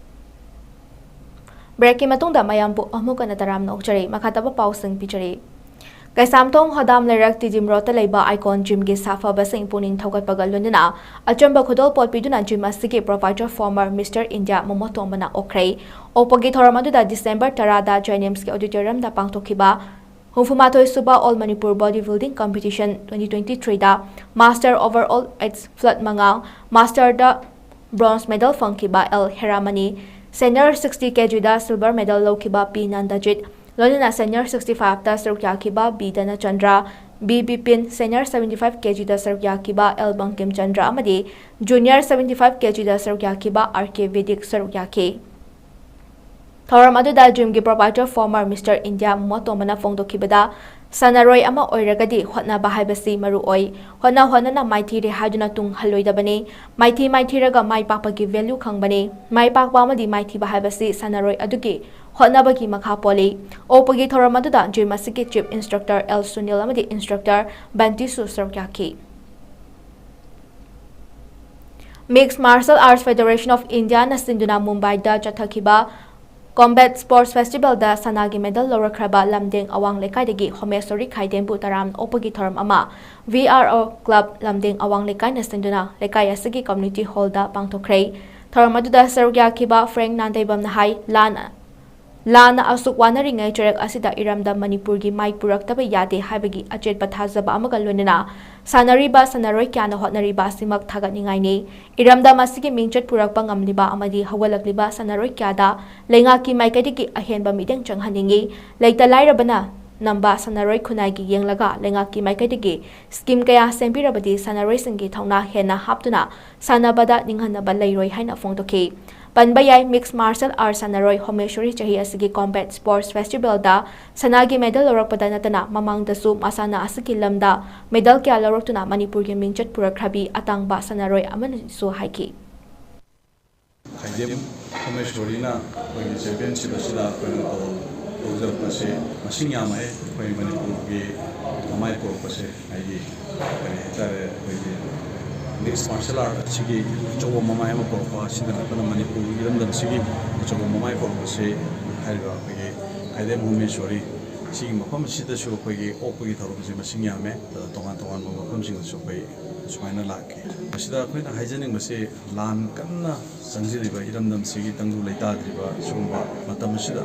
ꯕ꯭ꯔꯦꯛꯀꯤ ꯃꯇꯨꯡꯗ ꯃꯌꯥꯝꯕꯨ ꯑꯃꯨꯛ ꯍꯟꯅ ꯇꯔꯥꯝꯅ ꯑꯣꯛꯆꯔꯤ꯫ ꯃꯈꯥ ꯇꯥꯕ ꯄꯥꯎꯁꯤꯡ ꯄꯤꯖꯔꯤ꯫ ꯀꯩꯁꯥꯝꯊꯣꯡ ꯍꯣꯗꯥꯝ ꯂꯩꯔꯛ ꯇꯤꯗꯤꯝ ꯔꯣꯗꯇ ꯂꯩꯕ ꯑꯥꯏꯀꯣꯟ ꯖꯤꯝꯒꯤ ꯁꯥꯐꯕꯁꯤꯡ ꯄꯨꯛꯅꯤꯡ ꯊꯧꯒꯠꯄꯒ ꯂꯣꯏꯅꯅ ꯑꯆꯝꯕ ꯈꯨꯗꯣꯜ ꯄꯣꯠ ꯄꯤꯗꯨꯅ ꯖꯤꯝ ꯑꯁꯤꯒꯤ proprietor former mister India Momo ꯇꯣꯝꯕꯅ ꯑꯣꯛꯈ꯭ꯔꯦ꯫ ꯑꯣꯛꯄꯒꯤ ꯊꯧꯔꯝ ꯑꯗꯨꯗ ꯗꯤꯁꯦꯝꯕꯔ ꯇꯔꯥꯗ ꯖꯦꯅꯤꯝꯁꯀꯤ ꯑꯣꯗꯤꯇꯣꯔꯤꯌꯝꯗ ꯄꯥꯡꯊꯣꯛꯈꯤꯕ ꯍꯨꯝꯐꯨꯃꯥꯊꯣꯏ ꯁꯨꯕ all Manipur body building competition twenty twenty ꯊ꯭ꯔꯤꯗ ꯃꯥꯁꯇꯔ ꯑꯣꯚꯔ ꯑꯣꯜ ꯑꯦꯠꯁ ꯐ꯭ꯂꯠ ꯃꯉꯥ, ꯃꯥꯁꯇꯔꯗ ꯕ꯭ꯔꯣꯟꯖ ꯃꯦꯗꯜ ꯐꯪꯈꯤꯕ ꯑꯦꯜ ꯍꯦꯔꯥꯃꯅꯤ, ꯁꯦꯅꯤꯌꯔ ꯁꯤꯛꯁꯇꯤ ꯀꯦꯖꯤꯗ ꯁꯤꯜꯚꯔ ꯃꯦꯗꯜ ꯂꯧꯈꯤꯕ ꯄꯤ ꯅꯟꯗꯖꯤꯠ, ꯂꯣꯏꯅꯅ ꯁꯦꯅꯤꯌꯔ ꯁꯤꯛꯁꯇꯤ ꯐꯥꯏꯚꯇ ꯁꯔꯨꯛ ꯌꯥꯈꯤꯕ B Dhanachandra, B Bipin, senior seventy five ꯀꯦꯖꯤꯗ ꯁꯔꯨꯛ ꯌꯥꯈꯤꯕ ꯑꯦꯜ ꯕꯪꯀꯤꯝ ꯆꯟꯗ꯭ꯔ ꯑꯃꯗꯤ ꯖꯨꯅꯤꯌꯔ ꯁꯚꯦꯟꯇꯤ ꯐꯥꯏꯚ ꯀꯦꯖꯤꯗ ꯁꯔꯨꯛ ꯌꯥꯈꯤꯕ ꯑꯥꯔ ꯀꯦ ꯚꯦꯗꯤꯛ ꯁꯔꯨꯛ ꯌꯥꯈꯤ꯫ ꯊꯧꯔꯝ ꯑꯗꯨꯗ ꯖꯤꯝꯒꯤ proprietor former mister India Momo ꯇꯣꯝꯕꯅ ꯐꯣꯡꯗꯣꯛꯈꯤꯕꯗ, ꯁꯥꯟꯅꯔꯣꯏ ꯑꯃ ꯑꯣꯏꯔꯒꯗꯤ ꯍꯣꯠꯅꯕ ꯍꯥꯏꯕꯁꯤ ꯃꯔꯨ ꯑꯣꯏ꯫ ꯍꯣꯠꯅ ꯍꯣꯠꯅꯅ ꯃꯥꯏꯊꯤꯔꯦ ꯍꯥꯏꯗꯨꯅ ꯇꯨꯡ ꯍꯜꯂꯣꯏꯗꯕꯅꯤ꯫ ꯃꯥꯏꯊꯤ ꯃꯥꯏꯊꯤꯔꯒ ꯃꯥꯏ ꯄꯥꯛꯄꯒꯤ ꯚꯦꯂ꯭ꯌꯨ ꯈꯪꯕꯅꯤ꯫ ꯃꯥꯏ ꯄꯥꯛꯄ ꯑꯃꯗꯤ ꯃꯥꯏꯊꯤꯕ ꯍꯥꯏꯕꯁꯤ ꯁꯥꯟꯅꯔꯣꯏ ꯑꯗꯨꯒꯤ ꯍꯣꯠꯅꯕꯒꯤ ꯃꯈꯥ ꯄꯣꯜꯂꯤ꯫ ꯑꯣꯛꯄꯒꯤ ꯊꯧꯔꯝ ꯑꯗꯨꯗ ꯖꯤꯝ ꯑꯁꯤꯒꯤ ꯆꯤꯐ ꯏꯟꯁꯇ꯭ꯔꯛꯇꯔ ꯑꯦꯜ ꯁꯨꯅꯤꯜ ꯑꯃꯗꯤ ꯏꯟꯁꯇ꯭ꯔꯛꯇꯔ ꯕꯟꯇꯤꯁꯨ ꯁꯔꯨꯛ ꯌꯥꯈꯤ꯫ Mixed Martial Arts Federation of Indiaꯅ ꯁꯤꯟꯗꯨꯅ ꯃꯨꯝꯕꯥꯏꯗ ꯆꯠꯊꯈꯤꯕ ꯀꯣꯝꯕꯦꯠ ꯁ꯭ꯄꯣꯔꯠꯁ ꯐꯦꯁꯇꯤꯚꯦꯜꯗ ꯁꯅꯥꯒꯤ ꯃꯦꯗꯜ ꯂꯧꯔꯛꯈ꯭ꯔꯕ ꯂꯝꯗꯦꯡ ꯑꯋꯥꯡ ꯂꯩꯀꯥꯏꯗꯒꯤ ꯍꯣꯃꯦꯁꯣꯔꯤ ꯈꯥꯏꯗꯦꯝꯕꯨ ꯇꯔꯥꯝꯅ ꯑꯣꯛꯄꯒꯤ ꯊꯧꯔꯝ ꯑꯃ ꯚꯤ ꯑꯥꯔ ꯑꯣ ꯀ꯭ꯂꯕ ꯂꯝꯗꯦꯡ ꯑꯋꯥꯡ ꯂꯩꯀꯥꯏꯅ ꯁꯤꯟꯗꯨꯅ ꯂꯩꯀꯥꯏ ꯑꯁꯤꯒꯤ ꯀꯝꯃ꯭ꯌꯨꯅꯤꯇꯤ ꯍꯣꯜꯗ ꯄꯥꯡꯊꯣꯛꯈ꯭ꯔꯦ꯫ ꯊꯧꯔꯝ ꯑꯗꯨꯗ ꯁꯔꯨꯛ ꯌꯥꯈꯤꯕ ꯐ꯭ꯔꯦꯡꯛ ꯅꯥꯟꯗꯩꯕꯝꯅ ꯍꯥꯏ, ꯂꯥꯟ ꯂꯥꯟꯅ ꯑꯁꯨꯛ ꯋꯥꯅꯔꯤꯉꯩ ꯆꯩꯔꯛ ꯑꯁꯤꯗ ꯏꯔꯝꯗꯝ ꯃꯅꯤꯄꯨꯔꯒꯤ ꯃꯥꯏ ꯄꯨꯔꯛꯇꯕ ꯌꯥꯗꯦ ꯍꯥꯏꯕꯒꯤ ꯑꯆꯦꯠꯄ ꯊꯥꯖꯕ ꯑꯃꯒ ꯂꯣꯏꯅꯅ ꯁꯥꯟꯅꯔꯤꯕ ꯁꯥꯟꯅꯔꯣꯏ ꯀꯌꯥꯅ ꯍꯣꯠꯅꯔꯤꯕ ꯑꯁꯤꯃꯛ ꯊꯥꯒꯠꯅꯤꯡꯉꯥꯏꯅꯤ꯫ ꯏꯔꯝꯗꯝ ꯑꯁꯤꯒꯤ ꯃꯤꯡꯆꯠ ꯄꯨꯔꯛꯄ ꯉꯝꯂꯤꯕ ꯑꯃꯗꯤ ꯍꯧꯒꯠꯂꯛꯂꯤꯕ ꯁꯥꯟꯅꯔꯣꯏ ꯀꯌꯥꯗ ꯂꯩꯉꯥꯛꯀꯤ ꯃꯥꯏꯀꯩꯗꯒꯤ ꯑꯍꯦꯟꯕ ꯃꯤꯠꯌꯦꯡ ꯆꯪꯍꯟꯅꯤꯡꯏ꯫ ꯂꯩꯇ ꯂꯥꯏꯔꯕꯅ ꯅꯝꯕ ꯁꯥꯟꯅꯔꯣꯏ ꯈꯨꯟꯅꯥꯏꯒꯤ ꯌꯦꯡꯂꯒ ꯂꯩꯉꯥꯛꯀꯤ ꯃꯥꯏꯀꯩꯗꯒꯤ ꯁ꯭ꯀꯤꯝ ꯀꯌꯥ ꯁꯦꯝꯕꯤꯔꯕꯗꯤ ꯁꯥꯟꯅꯔꯣꯏꯁꯤꯡꯒꯤ ꯊꯧꯅꯥ ꯍꯦꯟꯅ ꯍꯥꯞꯇꯨꯅ ꯁꯥꯟꯅꯕꯗ ꯅꯤꯡꯍꯟꯅꯕ ꯂꯩꯔꯣꯏ ꯍꯥꯏꯅ ꯐꯣꯡꯗꯣꯛꯈꯤ꯫ ꯄꯟꯕ ꯌꯥꯏ, ꯃꯤꯛꯁ ꯃꯥꯔꯁꯦꯜ ꯑꯥꯔꯠ ꯁꯥꯟꯅꯔꯣꯏ ꯍꯣꯃꯦꯁꯣꯔꯤ ꯆꯍꯤ ꯑꯁꯤꯒꯤ ꯀꯣꯝꯕꯦꯠ ꯁ꯭ꯄꯣꯔꯠꯁ ꯐꯦꯁꯇꯤꯚꯦꯜꯗ ꯁꯅꯥꯒꯤ ꯃꯦꯗꯜ ꯂꯧꯔꯛꯄꯗ ꯅꯠꯇꯅ ꯃꯃꯥꯡꯗꯁꯨ ꯃꯁꯥꯟꯅ ꯑꯁꯤꯒꯤ ꯂꯝꯗ ꯃꯦꯗꯜ ꯀꯌꯥ ꯂꯧꯔꯛꯇꯨꯅ ꯃꯅꯤꯄꯨꯔꯒꯤ ꯃꯤꯡꯆꯠ ꯄꯨꯔꯛꯈ꯭ꯔꯕꯤ ꯑꯇꯥꯡꯕ ꯁꯥꯟꯅꯔꯣꯏ ꯑꯃꯅꯤꯁꯨ ꯍꯥꯏꯈꯤ꯫ ꯈꯥꯏꯗꯦꯝ ꯍꯣꯃꯦꯁꯣꯔꯤꯅ ꯑꯩꯈꯣꯏꯒꯤ ꯆꯦꯝꯄꯤꯌꯟꯁꯤꯞ ꯑꯁꯤꯗ ꯑꯩꯈꯣꯏꯅ ꯇꯧ-, ꯇꯧꯖꯔꯛꯄꯁꯤ ꯃꯁꯤꯡ ꯌꯥꯝꯃꯛꯑꯦ꯫ ꯑꯩꯈꯣꯏ ꯃꯅꯤꯄꯨꯔꯒꯤ ꯃꯃꯥꯏ ꯄꯨꯔꯛꯄꯁꯦ, ꯍꯥꯏꯗꯤ ꯀꯔꯤ ꯍꯥꯏꯇꯥꯔꯦ, ꯑꯩꯈꯣꯏꯒꯤ Mixed martial art ꯑꯁꯤꯒꯤ ꯑꯆꯧꯕ ꯃꯃꯥꯏ ꯑꯃ ꯄꯨꯔꯛꯄ ꯑꯁꯤꯗ ꯅꯠꯇꯅ ꯃꯅꯤꯄꯨꯔꯒꯤ ꯏꯔꯝꯗꯝꯁꯤꯒꯤ ꯑꯆꯧꯕ ꯃꯃꯥꯏ ꯄꯨꯔꯛꯄꯁꯤ ꯍꯥꯏꯔꯤꯕ ꯑꯩꯈꯣꯏꯒꯤ ꯈꯥꯏꯗꯦꯝ ꯚꯨꯕꯅꯦꯁ꯭ꯋꯔꯤ ꯁꯤꯒꯤ ꯃꯐꯝ ꯑꯁꯤꯗꯁꯨ ꯑꯩꯈꯣꯏꯒꯤ ꯑꯣꯛꯄꯒꯤ ꯊꯧꯔꯝꯁꯤ ꯃꯁꯤꯡ ꯌꯥꯝꯃꯦ꯫ ꯑꯗ ꯇꯣꯉꯥꯟ ꯇꯣꯉꯥꯟꯕ ꯃꯐꯝꯁꯤꯡꯗꯁꯨ ꯑꯩꯈꯣꯏ ꯁꯨꯃꯥꯏꯅ ꯂꯥꯛꯈꯤ꯫ ꯃꯁꯤꯗ ꯑꯩꯈꯣꯏꯅ ꯍꯥꯏꯖꯅꯤꯡꯕꯁꯤ ꯂꯥꯟ ꯀꯟꯅ ꯆꯪꯁꯤꯜꯂꯤꯕ ꯏꯔꯝꯗꯝꯁꯤꯒꯤ ꯇꯪꯗꯨ ꯂꯩꯇꯥꯗ꯭ꯔꯤꯕ ꯁꯤꯒꯨꯝꯕ ꯃꯇꯝ ꯑꯁꯤꯗ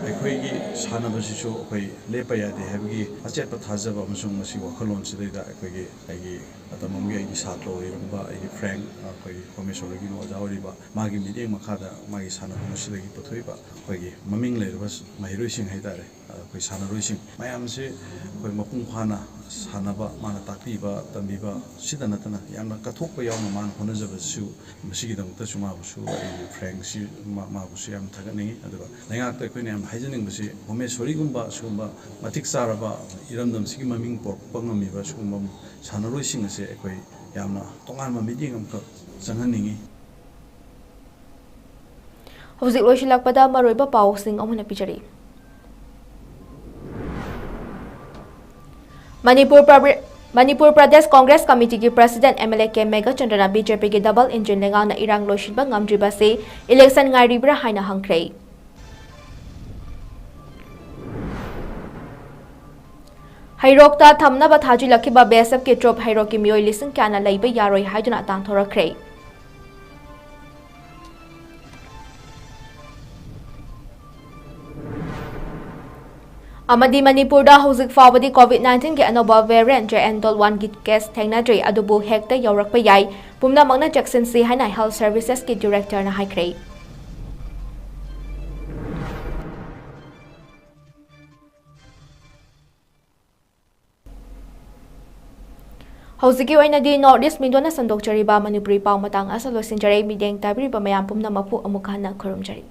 ꯑꯩꯈꯣꯏꯒꯤ ꯁꯥꯟꯅꯕꯁꯤꯁꯨ ꯑꯩꯈꯣꯏ ꯂꯦꯞꯄ ꯌꯥꯗꯦ ꯍꯥꯏꯕꯒꯤ ꯑꯆꯦꯠꯄ ꯊꯥꯖꯕ ꯑꯃꯁꯨꯡ ꯃꯁꯤ ꯋꯥꯈꯜꯂꯣꯟꯁꯤꯗꯩꯗ ꯑꯩꯈꯣꯏꯒꯤ ꯑꯩꯒꯤ ꯃꯇꯝ ꯑꯃꯒꯤ ꯑꯩꯒꯤ ꯁꯥꯇ꯭ꯔ ꯑꯣꯏꯔꯝꯕ ꯑꯩꯒꯤ ꯐ꯭ꯔꯦꯡ, ꯑꯩꯈꯣꯏꯒꯤ ꯀꯣꯃꯦꯁꯣꯔꯒꯤ ꯑꯣꯖꯥ ꯑꯣꯏꯔꯤꯕ, ꯃꯥꯒꯤ ꯃꯤꯠꯌꯦꯡ ꯃꯈꯥꯗ ꯃꯥꯒꯤ ꯁꯥꯟꯅꯐꯝ ꯑꯁꯤꯗꯒꯤ ꯄꯨꯊꯣꯛꯏꯕ ꯑꯩꯈꯣꯏꯒꯤ ꯃꯃꯤꯡ ꯂꯩꯔꯕ ꯃꯍꯩꯔꯣꯏꯁꯤꯡ ꯍꯥꯏꯇꯥꯔꯦ, ꯑꯩꯈꯣꯏ ꯁꯥꯟꯅꯔꯣꯏꯁꯤꯡ ꯃꯌꯥꯝꯁꯤ ꯑꯩꯈꯣꯏ ꯃꯄꯨꯡ ꯐꯥꯅ ꯁꯥꯟꯅꯕ, ꯃꯥꯅ ꯇꯥꯛꯄꯤꯕ ꯇꯝꯕꯤꯕ ꯁꯤꯗ ꯅꯠꯇꯅ ꯌꯥꯝꯅ ꯀꯠꯊꯣꯛꯄ ꯌꯥꯎꯅ ꯃꯥꯅ ꯍꯣꯠꯅꯖꯕꯁꯤꯁꯨ, ꯃꯁꯤꯒꯤꯗꯃꯛꯇꯁꯨ ꯃꯥꯕꯨꯁꯨ ꯑꯩꯒꯤ ꯐ꯭ꯔꯦꯡꯁꯤ ꯃꯥ-, ꯃꯥꯕꯨꯁꯨ ꯌꯥꯝ ꯊꯥꯒꯠꯅꯤꯡꯉꯤ꯫ ꯑꯗꯨꯒ ꯂꯩꯉꯥꯛꯇ ꯑꯩꯈꯣꯏꯅ ꯌꯥꯝ ꯍꯥꯏꯖꯅꯤꯡꯕꯁꯤ ꯀꯣꯃꯦꯁꯣꯔꯤꯒꯨꯝꯕ ꯁꯤꯒꯨꯝꯕ ꯃꯇꯤꯛ ꯆꯥꯔꯕ ꯏꯔꯝꯗꯝꯁꯤꯒꯤ ꯃꯃꯤꯡ ꯄꯨꯔꯛꯄ ꯉꯝꯃꯤꯕ ꯁꯤꯒꯨꯝꯕ ꯁꯥꯟꯅꯔꯣꯏꯁꯤꯡ ꯑꯁꯦ ꯑꯩꯈꯣꯏ ꯌꯥꯝꯅ ꯇꯣꯉꯥꯟꯕ ꯃꯤꯠꯌꯦꯡ ꯑꯃꯈꯛ ꯆꯪꯍꯟꯅꯤꯡꯉꯤ꯫ ꯍꯧꯖꯤꯛ ꯂꯣꯏꯁꯤꯜꯂꯛꯄꯗ ꯃꯔꯨꯑꯣꯏꯕ ꯄꯥꯎꯁꯤꯡ ꯑꯃꯨꯛ ꯍꯟꯅ ꯄꯤꯖꯔꯤ꯫ ꯃꯅꯤꯄꯨꯔ ꯄ꯭ꯔꯕ꯭ꯔꯤ-, ꯃꯅꯤꯄꯨꯔ ꯄ꯭ꯔꯗꯦꯁ ꯀꯣꯡꯒ꯭ꯔꯦꯁ ꯀꯃꯤꯇꯤꯒꯤ president M L A K ꯃꯦꯘꯆꯟꯗ꯭ꯔꯅ ꯕꯤ ꯖꯦ ꯄꯤꯒꯤ ꯗꯕꯜ ꯏꯟꯖꯤꯟ ꯂꯩꯉꯥꯛꯅ ꯏꯔꯥꯡ ꯂꯣꯏꯁꯤꯟꯕ ꯉꯝꯗ꯭ꯔꯤꯕꯁꯤ ꯏꯂꯦꯛꯁꯟ ꯉꯥꯏꯔꯤꯕ꯭ꯔꯥ ꯍꯥꯏꯅ ꯍꯪꯈ꯭ꯔꯦ꯫ ꯍꯩꯔꯣꯛꯇ ꯊꯝꯅꯕ ꯊꯥꯖꯤꯜꯂꯛꯈꯤꯕ ꯕꯤ ꯑꯦꯁ ꯑꯦꯐꯀꯤ ꯇ꯭ꯔꯨꯞ ꯍꯩꯔꯣꯛꯀꯤ ꯃꯤꯑꯣꯏ ꯂꯤꯁꯤꯡ ꯀꯌꯥꯅ ꯂꯩꯕ ꯌꯥꯔꯣꯏ ꯍꯥꯏꯗꯨꯅ ꯇꯥꯟꯊꯣꯔꯛꯈ꯭ꯔꯦ꯫ ꯑꯃꯗꯤ ꯃꯅꯤꯄꯨꯔꯗ ꯍꯧꯖꯤꯛ ꯐꯥꯎꯕꯗꯤ ꯀꯣꯚꯤꯗ ꯅꯥꯏꯟꯇꯤꯟꯒꯤ ꯑꯅꯧꯕ ꯚꯦꯔꯤꯌꯦꯟꯠ ꯖꯦ ꯑꯦꯟ ꯗꯣꯜ ꯋꯥꯟꯒꯤ ꯀꯦꯁ ꯊꯦꯡꯅꯗ꯭ꯔꯤ, ꯑꯗꯨꯕꯨ ꯍꯦꯛꯇ ꯌꯧꯔꯛꯄ ꯌꯥꯏ, ꯄꯨꯝꯅꯃꯛꯅ ꯆꯦꯛꯁꯤꯟꯁꯤ ꯍꯥꯏꯅ ꯍꯦꯜꯊ ꯁꯔꯚꯤꯁꯦꯁꯀꯤ ꯗꯤꯔꯦꯛꯇꯔꯅ ꯍꯥꯏꯈ꯭ꯔꯦ꯫ ꯍꯧꯖꯤꯛꯀꯤ ꯑꯣꯏꯅꯗꯤ ꯅꯣꯔꯠ ꯏꯁ ꯃꯤꯗꯣꯅ ꯁꯟꯗꯣꯛꯆꯔꯤꯕ ꯃꯅꯤꯄꯨꯔꯤ ꯄꯥꯎ ꯃꯇꯥꯡ ꯑꯁꯤꯗ ꯂꯣꯏꯁꯤꯟꯖꯔꯦ꯫ ꯃꯤꯠꯌꯦꯡ ꯇꯥꯕꯤꯔꯤꯕ ꯃꯌꯥꯝ ꯄꯨꯝꯅꯃꯛꯄꯨ ꯑꯃꯨꯛ ꯍꯟꯅ ꯈꯨꯔꯨꯝꯖꯔꯤ꯫